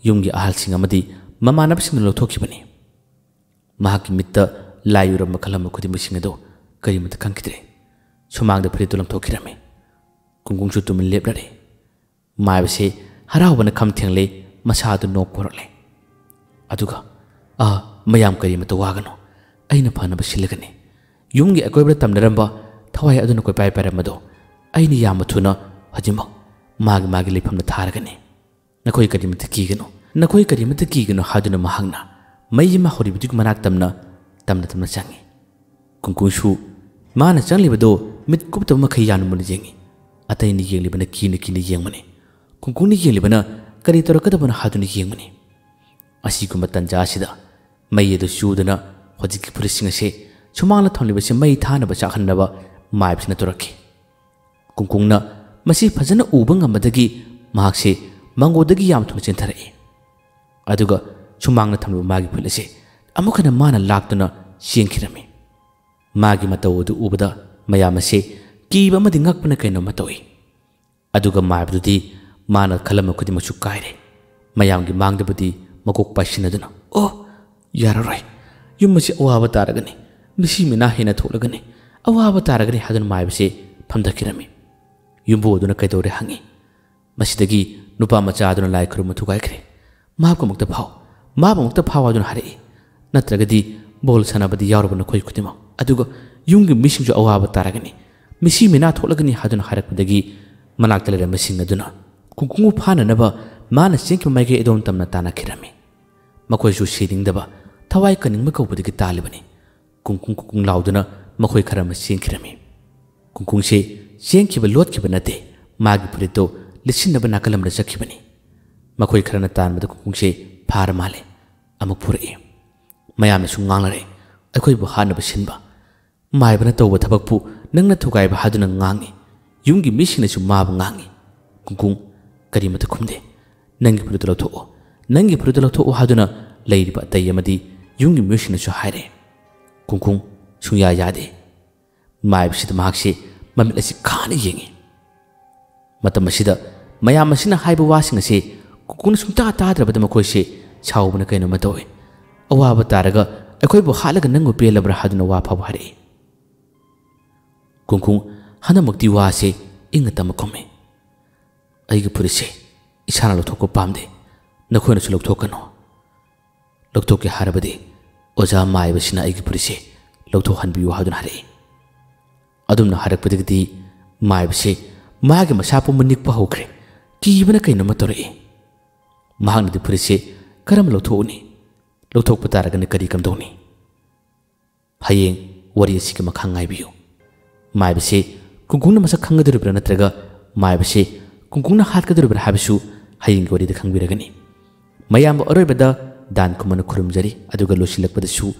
ꯌꯨꯝꯒꯤ ꯑꯍꯜꯁꯤꯡ ꯑꯃꯗꯤ ꯃꯃꯥꯟꯅꯕꯁꯤꯡꯅ ꯂꯧꯊꯣꯛꯈꯤꯕꯅꯤ꯫ ꯃꯍꯥꯛꯀꯤ ꯃꯤꯠꯇ ꯂꯥꯏ ꯎꯔꯝꯕ ꯈꯜꯂꯝꯕ ꯈꯨꯗꯤꯡꯃꯛꯁꯤꯡ ꯑꯗꯨ ꯀꯔꯤꯃꯠꯇ ꯈꯪꯈꯤꯗ꯭ꯔꯦ꯫ ꯁꯨꯃꯥꯡꯗ ꯐꯨꯔꯤꯠꯇꯨ ꯂꯪꯊꯣꯛꯈꯤꯔꯝꯃꯤ꯫ ꯀꯨꯡꯀꯨꯡꯁꯨ ꯇꯨꯃꯤꯟ ꯂꯦꯞꯂꯔꯦ꯫ ꯃꯥꯏꯕꯁꯦ ꯍꯔꯥꯎꯕꯅ ꯈꯝ ꯊꯦꯡꯂꯦ, ꯃꯁꯥ ꯑꯗꯨ ꯅꯣꯛꯄ ꯍꯧꯔꯛꯂꯦ꯫ ꯑꯗꯨꯒ, "ꯑꯥ, ꯃꯌꯥꯝ ꯀꯔꯤꯃꯠꯇ ꯋꯥꯒꯅꯨ, ꯑꯩꯅ ꯐꯅꯕ ꯁꯤꯜꯂꯒꯅꯤ꯫ ꯌꯨꯝꯒꯤ ꯑꯀꯣꯏꯕꯗ ꯇꯝꯅꯔꯝꯕ ꯊꯋꯥꯏ ꯑꯗꯨꯅ ꯀꯣꯏꯄꯥꯏ ꯄꯥꯏꯔꯝꯕꯗꯣ ꯑꯩꯅ ꯌꯥꯝꯅ ꯊꯨꯅ ꯍꯧꯖꯤꯛꯃꯛ ꯃꯥꯒꯤ ꯃꯥꯒꯤ ꯂꯩꯐꯝꯗ ꯊꯥꯔꯒꯅꯤ꯫ ꯅꯈꯣꯏ ꯀꯔꯤꯃꯠꯇ ꯀꯤꯒꯅꯨ, ꯅꯈꯣꯏ ꯀꯔꯤꯃꯠꯇ ꯀꯤꯒꯅꯨ" ꯍꯥꯏꯗꯨꯅ ꯃꯍꯥꯛꯅ ꯃꯩ ꯑꯃ ꯍꯧꯔꯤꯕꯗꯨꯒꯤ ꯃꯅꯥꯛ ꯇꯝꯅ, ꯇꯝꯅ ꯇꯝꯅ ꯆꯪꯉꯤ꯫ ꯀꯨꯡꯀꯨꯡꯁꯨ ꯃꯥꯅ ꯆꯪꯂꯤꯕꯗꯣ ꯃꯤꯠ ꯀꯨꯞꯇꯕ ꯃꯈꯩ ꯌꯥꯅ ꯃꯨꯟꯅ ꯌꯦꯡꯉꯤ꯫ ꯑꯇꯩꯅ ꯌꯦꯡꯂꯤꯕꯅ ꯀꯤꯅ ꯀꯤꯅ ꯌꯦꯡꯕꯅꯤ꯫ ꯀꯨꯡꯀꯨꯡꯅ ꯌꯦꯡꯂꯤꯕꯅ ꯀꯔꯤ ꯇꯧꯔꯛꯀꯗꯕꯅꯣ ꯍꯥꯏꯗꯨꯅ ꯌꯦꯡꯕꯅꯤ꯫ ꯑꯁꯤꯒꯨꯝꯕ ꯇꯟꯖꯥ ꯑꯁꯤꯗ ꯃꯩ ꯑꯗꯨ ꯆꯨꯗꯨꯅ ꯍꯧꯖꯤꯛꯀꯤ ꯐꯨꯔꯤꯠꯁꯤꯡ ꯑꯁꯤ ꯁꯨꯃꯥꯡꯗ ꯊꯝꯂꯤꯕꯁꯤ ꯃꯩ ꯊꯥꯅꯕ ꯆꯥꯛꯍꯟꯅꯕ ꯃꯥꯏꯕꯁꯤꯅ ꯇꯧꯔꯛꯈꯤ꯫ ꯀꯨꯡꯀꯨꯡꯅ ꯃꯁꯤ ꯐꯖꯅ ꯎꯕ ꯉꯝꯕꯗꯒꯤ ꯃꯍꯥꯛꯁꯦ ꯃꯥꯡꯒꯣꯜꯗꯒꯤ ꯌꯥꯝ ꯊꯨꯅ ꯆꯦꯟꯊꯔꯛꯏ꯫ ꯑꯗꯨꯒ ꯁꯨꯃꯥꯡꯗ ꯊꯝꯂꯤꯕ ꯃꯥꯒꯤ ꯐꯨꯔꯤꯠ ꯑꯁꯤ ꯑꯃꯨꯛ ꯍꯟꯅ ꯃꯥꯅ ꯂꯥꯛꯇꯨꯅ ꯆꯦꯟꯈꯤꯔꯝꯃꯤ꯫ ꯃꯥꯒꯤ ꯃꯇꯧ ꯑꯗꯨ ꯎꯕꯗ ꯃꯌꯥꯝ ꯑꯁꯦ ꯀꯤꯕ ꯑꯃꯗꯤ ꯉꯛꯄꯅ ꯀꯩꯅꯣꯝꯃ ꯇꯧꯏ꯫ ꯑꯗꯨꯒ ꯃꯥꯏꯕꯗꯨꯗꯤ ꯃꯥꯅ ꯈꯜꯂꯝꯕ ꯈꯨꯗꯤꯡꯃꯛꯁꯨ ꯀꯥꯏꯔꯦ꯫ ꯃꯌꯥꯝꯒꯤ ꯃꯥꯡꯗꯕꯨꯗꯤ ꯃꯀꯣꯛ ꯄꯥꯏꯁꯤꯟꯅꯗꯨꯅ, "ꯑꯣ, ꯌꯥꯔꯔꯣꯏ, ꯌꯨꯝ ꯑꯁꯤ ꯑꯋꯥꯕ ꯇꯥꯔꯒꯅꯤ, ꯃꯤꯁꯤ ꯃꯤꯅꯥ ꯍꯦꯟꯅ ꯊꯣꯛꯂꯒꯅꯤ, ꯑꯋꯥꯕ ꯇꯥꯔꯒꯅꯤ" ꯍꯥꯏꯗꯨꯅ ꯃꯥꯏꯕꯁꯦ ꯐꯝꯊꯈꯤꯔꯝꯃꯤ꯫ ꯌꯨꯝꯕꯨ ꯑꯗꯨꯅ ꯀꯩꯗꯧꯔꯦ ꯍꯪꯉꯤ꯫ ꯃꯁꯤꯗꯒꯤ ꯅꯨꯄꯥ ꯃꯆꯥ ꯑꯗꯨꯅ ꯂꯥꯏ ꯈꯨꯔꯨꯝꯕ ꯊꯨꯒꯥꯏꯈ꯭ꯔꯦ꯫ "ꯃꯍꯥꯛꯄꯨ ꯑꯃꯨꯛꯇ ꯐꯥꯎ, ꯃꯍꯥꯛꯄꯨ ꯑꯃꯨꯛꯇ ꯐꯥꯎ" ꯍꯥꯏꯗꯨꯅ ꯍꯥꯏꯔꯛꯏ꯫ ꯅꯠꯇ꯭ꯔꯒꯗꯤ ꯕꯣꯜ ꯁꯥꯟꯅꯕꯗ ꯌꯥꯎꯔꯕ ꯅꯈꯣꯏ ꯈꯨꯗꯤꯡꯃꯛ ꯑꯗꯨꯒ ꯌꯨꯝꯒꯤ ꯃꯤꯁꯤꯡꯁꯨ ꯑꯋꯥꯕ ꯇꯥꯔꯒꯅꯤ, ꯃꯤꯁꯤ ꯃꯤꯅꯥ ꯊꯣꯛꯂꯒꯅꯤ" ꯍꯥꯏꯗꯨꯅ ꯍꯥꯏꯔꯛꯄꯗꯒꯤ ꯃꯅꯥꯛꯇ ꯂꯩꯔꯝꯕꯁꯤꯡ ꯑꯗꯨꯅ ꯀꯨꯡꯀꯨꯡꯕꯨ ꯐꯥꯅꯅꯕ ꯃꯥꯅ ꯆꯦꯟꯈꯤꯕ ꯃꯥꯏꯀꯩ ꯑꯗꯣꯝ ꯇꯝꯅ ꯇꯥꯟꯅꯈꯤꯔꯝꯃꯤ꯫ ꯃꯈꯣꯏꯁꯨ ꯁꯤꯅꯤꯡꯗꯕ, ꯊꯋꯥꯏ ꯀꯟꯅꯤꯡꯕ ꯀꯧꯕꯗꯒꯤ ꯇꯥꯜꯂꯤꯕꯅꯤ꯫ ꯀꯨꯡꯀꯨꯡ ꯀꯨꯡꯀꯨꯡ ꯂꯥꯎꯗꯨꯅ ꯃꯈꯣꯏ ꯈꯔ ꯑꯃ ꯆꯦꯟꯈꯤꯔꯝꯃꯤ꯫ ꯀꯨꯡꯀꯨꯡꯁꯦ ꯆꯦꯟꯈꯤꯕ ꯂꯣꯠꯈꯤꯕ ꯅꯠꯇꯦ, ꯃꯥꯒꯤ ꯐꯨꯔꯤꯠꯇꯨ ꯂꯤꯠꯁꯤꯟꯅꯕ ꯅꯥꯀꯜ ꯑꯃꯗ ꯆꯠꯈꯤꯕꯅꯤ꯫ ꯃꯈꯣꯏ ꯈꯔꯅ ꯇꯥꯟꯕꯗ ꯀꯨꯡꯀꯨꯡꯁꯦ ꯐꯥꯔ ꯃꯥꯜꯂꯦ꯫ ꯑꯃꯨꯛ ꯐꯨꯔꯛꯏ꯫ ꯃꯌꯥꯝꯅꯁꯨ ꯉꯥꯡꯅꯔꯦ, "ꯑꯩꯈꯣꯏꯕꯨ ꯍꯥꯠꯅꯕ ꯁꯤꯟꯕ꯫ ꯃꯥꯏꯕꯅ ꯇꯧꯕ ꯊꯕꯛꯄꯨ ꯅꯪꯅ ꯊꯨꯒꯥꯏꯕ" ꯍꯥꯏꯗꯨꯅ ꯉꯥꯡꯏ꯫ ꯌꯨꯝꯒꯤ ꯃꯤꯁꯤꯡꯅꯁꯨ ꯃꯥꯕꯨ ꯉꯥꯡꯏ꯫ ꯀꯨꯡꯀꯨꯡ ꯀꯔꯤꯃꯠꯇ ꯈꯨꯝꯗꯦ꯫ "ꯅꯪꯒꯤ ꯐꯨꯔꯤꯠꯇꯨ ꯂꯧꯊꯣꯛꯑꯣ, ꯅꯪꯒꯤ ꯐꯨꯔꯤꯠꯇꯨ ꯂꯧꯊꯣꯛꯑꯣ" ꯍꯥꯏꯗꯨꯅ ꯂꯩꯔꯤꯕ ꯑꯇꯩ ꯑꯃꯗꯤ ꯌꯨꯝꯒꯤ ꯃꯤꯑꯣꯏꯁꯤꯡꯅꯁꯨ ꯍꯥꯏꯔꯦ꯫ ꯀꯨꯡꯀꯨꯡ ꯁꯨꯡꯌꯥ ꯌꯥꯗꯦ꯫ ꯃꯥꯏꯕꯁꯤꯗ ꯃꯍꯥꯛꯁꯦ ꯃꯃꯤꯠ ꯑꯁꯤ ꯈꯥꯅ ꯌꯦꯡꯏ꯫ ꯃꯇꯝ ꯑꯁꯤꯗ ꯃꯌꯥꯝ ꯑꯁꯤꯅ ꯍꯥꯏꯕ ꯋꯥꯁꯤꯡ ꯑꯁꯤ ꯀꯨꯡꯀꯨꯡꯅ ꯁꯨꯡꯇꯥ ꯇꯥꯗ꯭ꯔꯕꯗ ꯃꯈꯣꯏꯁꯦ ꯁꯥꯎꯕꯅ ꯀꯩꯅꯣꯝꯃ ꯇꯧꯏ꯫ "ꯑꯋꯥꯕ ꯇꯥꯔꯒ ꯑꯩꯈꯣꯏꯕꯨ ꯍꯥꯠꯂꯒ ꯅꯪꯕꯨ ꯄꯦꯜꯂꯕ꯭ꯔꯥ?" ꯍꯥꯏꯗꯨꯅ ꯋꯥ ꯐꯥꯎꯕ ꯍꯥꯏꯔꯛꯏ꯫ ꯀꯨꯡꯀꯨꯡ ꯍꯟꯗꯛꯃꯛꯇꯤ ꯋꯥꯁꯦ ꯏꯪꯅ ꯇꯞꯅ ꯈꯨꯝꯃꯤ꯫ "ꯑꯩꯒꯤ ꯐꯨꯔꯤꯠꯁꯦ ꯏꯁꯥꯅ ꯂꯧꯊꯣꯛꯄ ꯄꯥꯝꯗꯦ, ꯅꯈꯣꯏꯅꯁꯨ ꯂꯧꯊꯣꯛꯀꯅꯨ꯫ ꯂꯧꯊꯣꯛꯀꯦ ꯍꯥꯏꯔꯕꯗꯤ ꯑꯣꯖꯥ ꯃꯥꯏꯕꯁꯤꯅ ꯑꯩꯒꯤ ꯐꯨꯔꯤꯠꯁꯦ ꯂꯧꯊꯣꯛꯍꯟꯕꯤꯌꯨ" ꯍꯥꯏꯗꯨꯅ ꯍꯥꯏꯔꯛꯏ꯫ ꯑꯗꯨꯝꯅ ꯍꯥꯏꯔꯛꯄꯗꯒꯤꯗꯤ ꯃꯥꯏꯕꯁꯦ ꯃꯥꯒꯤ ꯃꯁꯥ ꯄꯨꯝꯕ ꯅꯤꯛꯄ ꯍꯧꯈ꯭ꯔꯦ꯫ ꯀꯤꯕꯅ ꯀꯩꯅꯣꯝꯃ ꯇꯧꯔꯛꯏ꯫ ꯃꯍꯥꯛꯅꯗꯤ ꯐꯨꯔꯤꯠꯁꯦ ꯀꯔꯝꯅ ꯂꯧꯊꯣꯛꯎꯅꯤ? ꯂꯧꯊꯣꯛꯄ ꯇꯥꯔꯒꯅ ꯀꯔꯤ ꯀꯝꯗꯧꯅꯤ? ꯍꯌꯦꯡ ꯋꯥꯔꯤ ꯑꯁꯤꯒꯤ ꯃꯈꯥ ꯉꯥꯏꯕꯤꯌꯨ꯫ ꯃꯥꯏꯕꯁꯦ ꯀꯨꯡꯀꯨꯡꯅ ꯃꯁꯛ ꯈꯪꯒꯗꯧꯔꯤꯕ꯭ꯔꯥ ꯅꯠꯇ꯭ꯔꯒ ꯃꯥꯏꯕꯁꯦ ꯀꯨꯡꯀꯨꯡꯅ ꯍꯥꯠꯀꯗꯧꯔꯤꯕ꯭ꯔꯥ ꯍꯥꯏꯕꯁꯨ ꯍꯌꯦꯡꯒꯤ ꯋꯥꯔꯤꯗ ꯈꯪꯕꯤꯔꯒꯅꯤ꯫ ꯃꯌꯥꯝꯕꯨ ꯑꯔꯣꯏꯕꯗ ꯗꯥꯟ ꯈꯨꯝꯃꯅ ꯈꯨꯔꯨꯝꯖꯔꯤ, ꯑꯗꯨꯒ ꯂꯣꯏꯁꯤꯜꯂꯛꯄꯗꯁꯨ,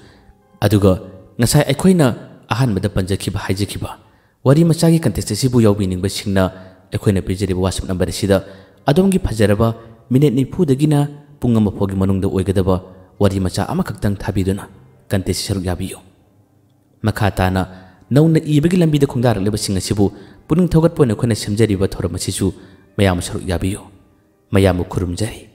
ꯑꯗꯨꯒ ꯉꯁꯥꯏ ꯑꯩꯈꯣꯏꯅ ꯑꯍꯥꯟꯕꯗ ꯄꯟꯖꯈꯤꯕ, ꯍꯥꯏꯖꯈꯤꯕ ꯋꯥꯔꯤ ꯃꯆꯥꯒꯤ contest ꯑꯁꯤꯕꯨ ꯌꯥꯎꯕꯤꯅꯤꯡꯕꯁꯤꯡꯅ ꯑꯩꯈꯣꯏꯅ ꯄꯤꯖꯔꯤꯕ WhatsApp number ꯑꯁꯤꯗ ꯑꯗꯣꯝꯒꯤ ꯐꯖꯔꯕ minute ꯅꯤꯐꯨꯗꯒꯤꯅ ꯄꯨꯡ ꯑꯃ ꯐꯥꯎꯒꯤ ꯃꯅꯨꯡꯗ ꯑꯣꯏꯒꯗꯕ ꯋꯥꯔꯤ ꯃꯆꯥ ꯑꯃꯈꯛꯇꯪ ꯊꯥꯕꯤꯗꯨꯅ contest ꯁꯔꯨꯛ ꯌꯥꯕꯤꯌꯨ꯫ ꯃꯈꯥ ꯇꯥꯅ ꯅꯧꯅ ꯏꯕꯒꯤ ꯂꯝꯕꯤꯗ ꯈꯣꯡꯗꯥꯔꯛꯂꯤꯕꯁꯤꯡ ꯑꯁꯤꯕꯨ ꯄꯨꯛꯅꯤꯡ ꯊꯧꯒꯠꯄ ꯑꯣꯏꯅ ꯑꯩꯈꯣꯏꯅ ꯁꯦꯝꯖꯔꯤꯕ ꯊꯧꯔꯝ ꯑꯁꯤꯁꯨ ꯃꯌꯥꯝ ꯁꯔꯨꯛ ꯌꯥꯕꯤꯌꯨ꯫ ꯃꯌꯥꯝꯕꯨ ꯈꯨꯔꯨꯝꯖꯔꯤ꯫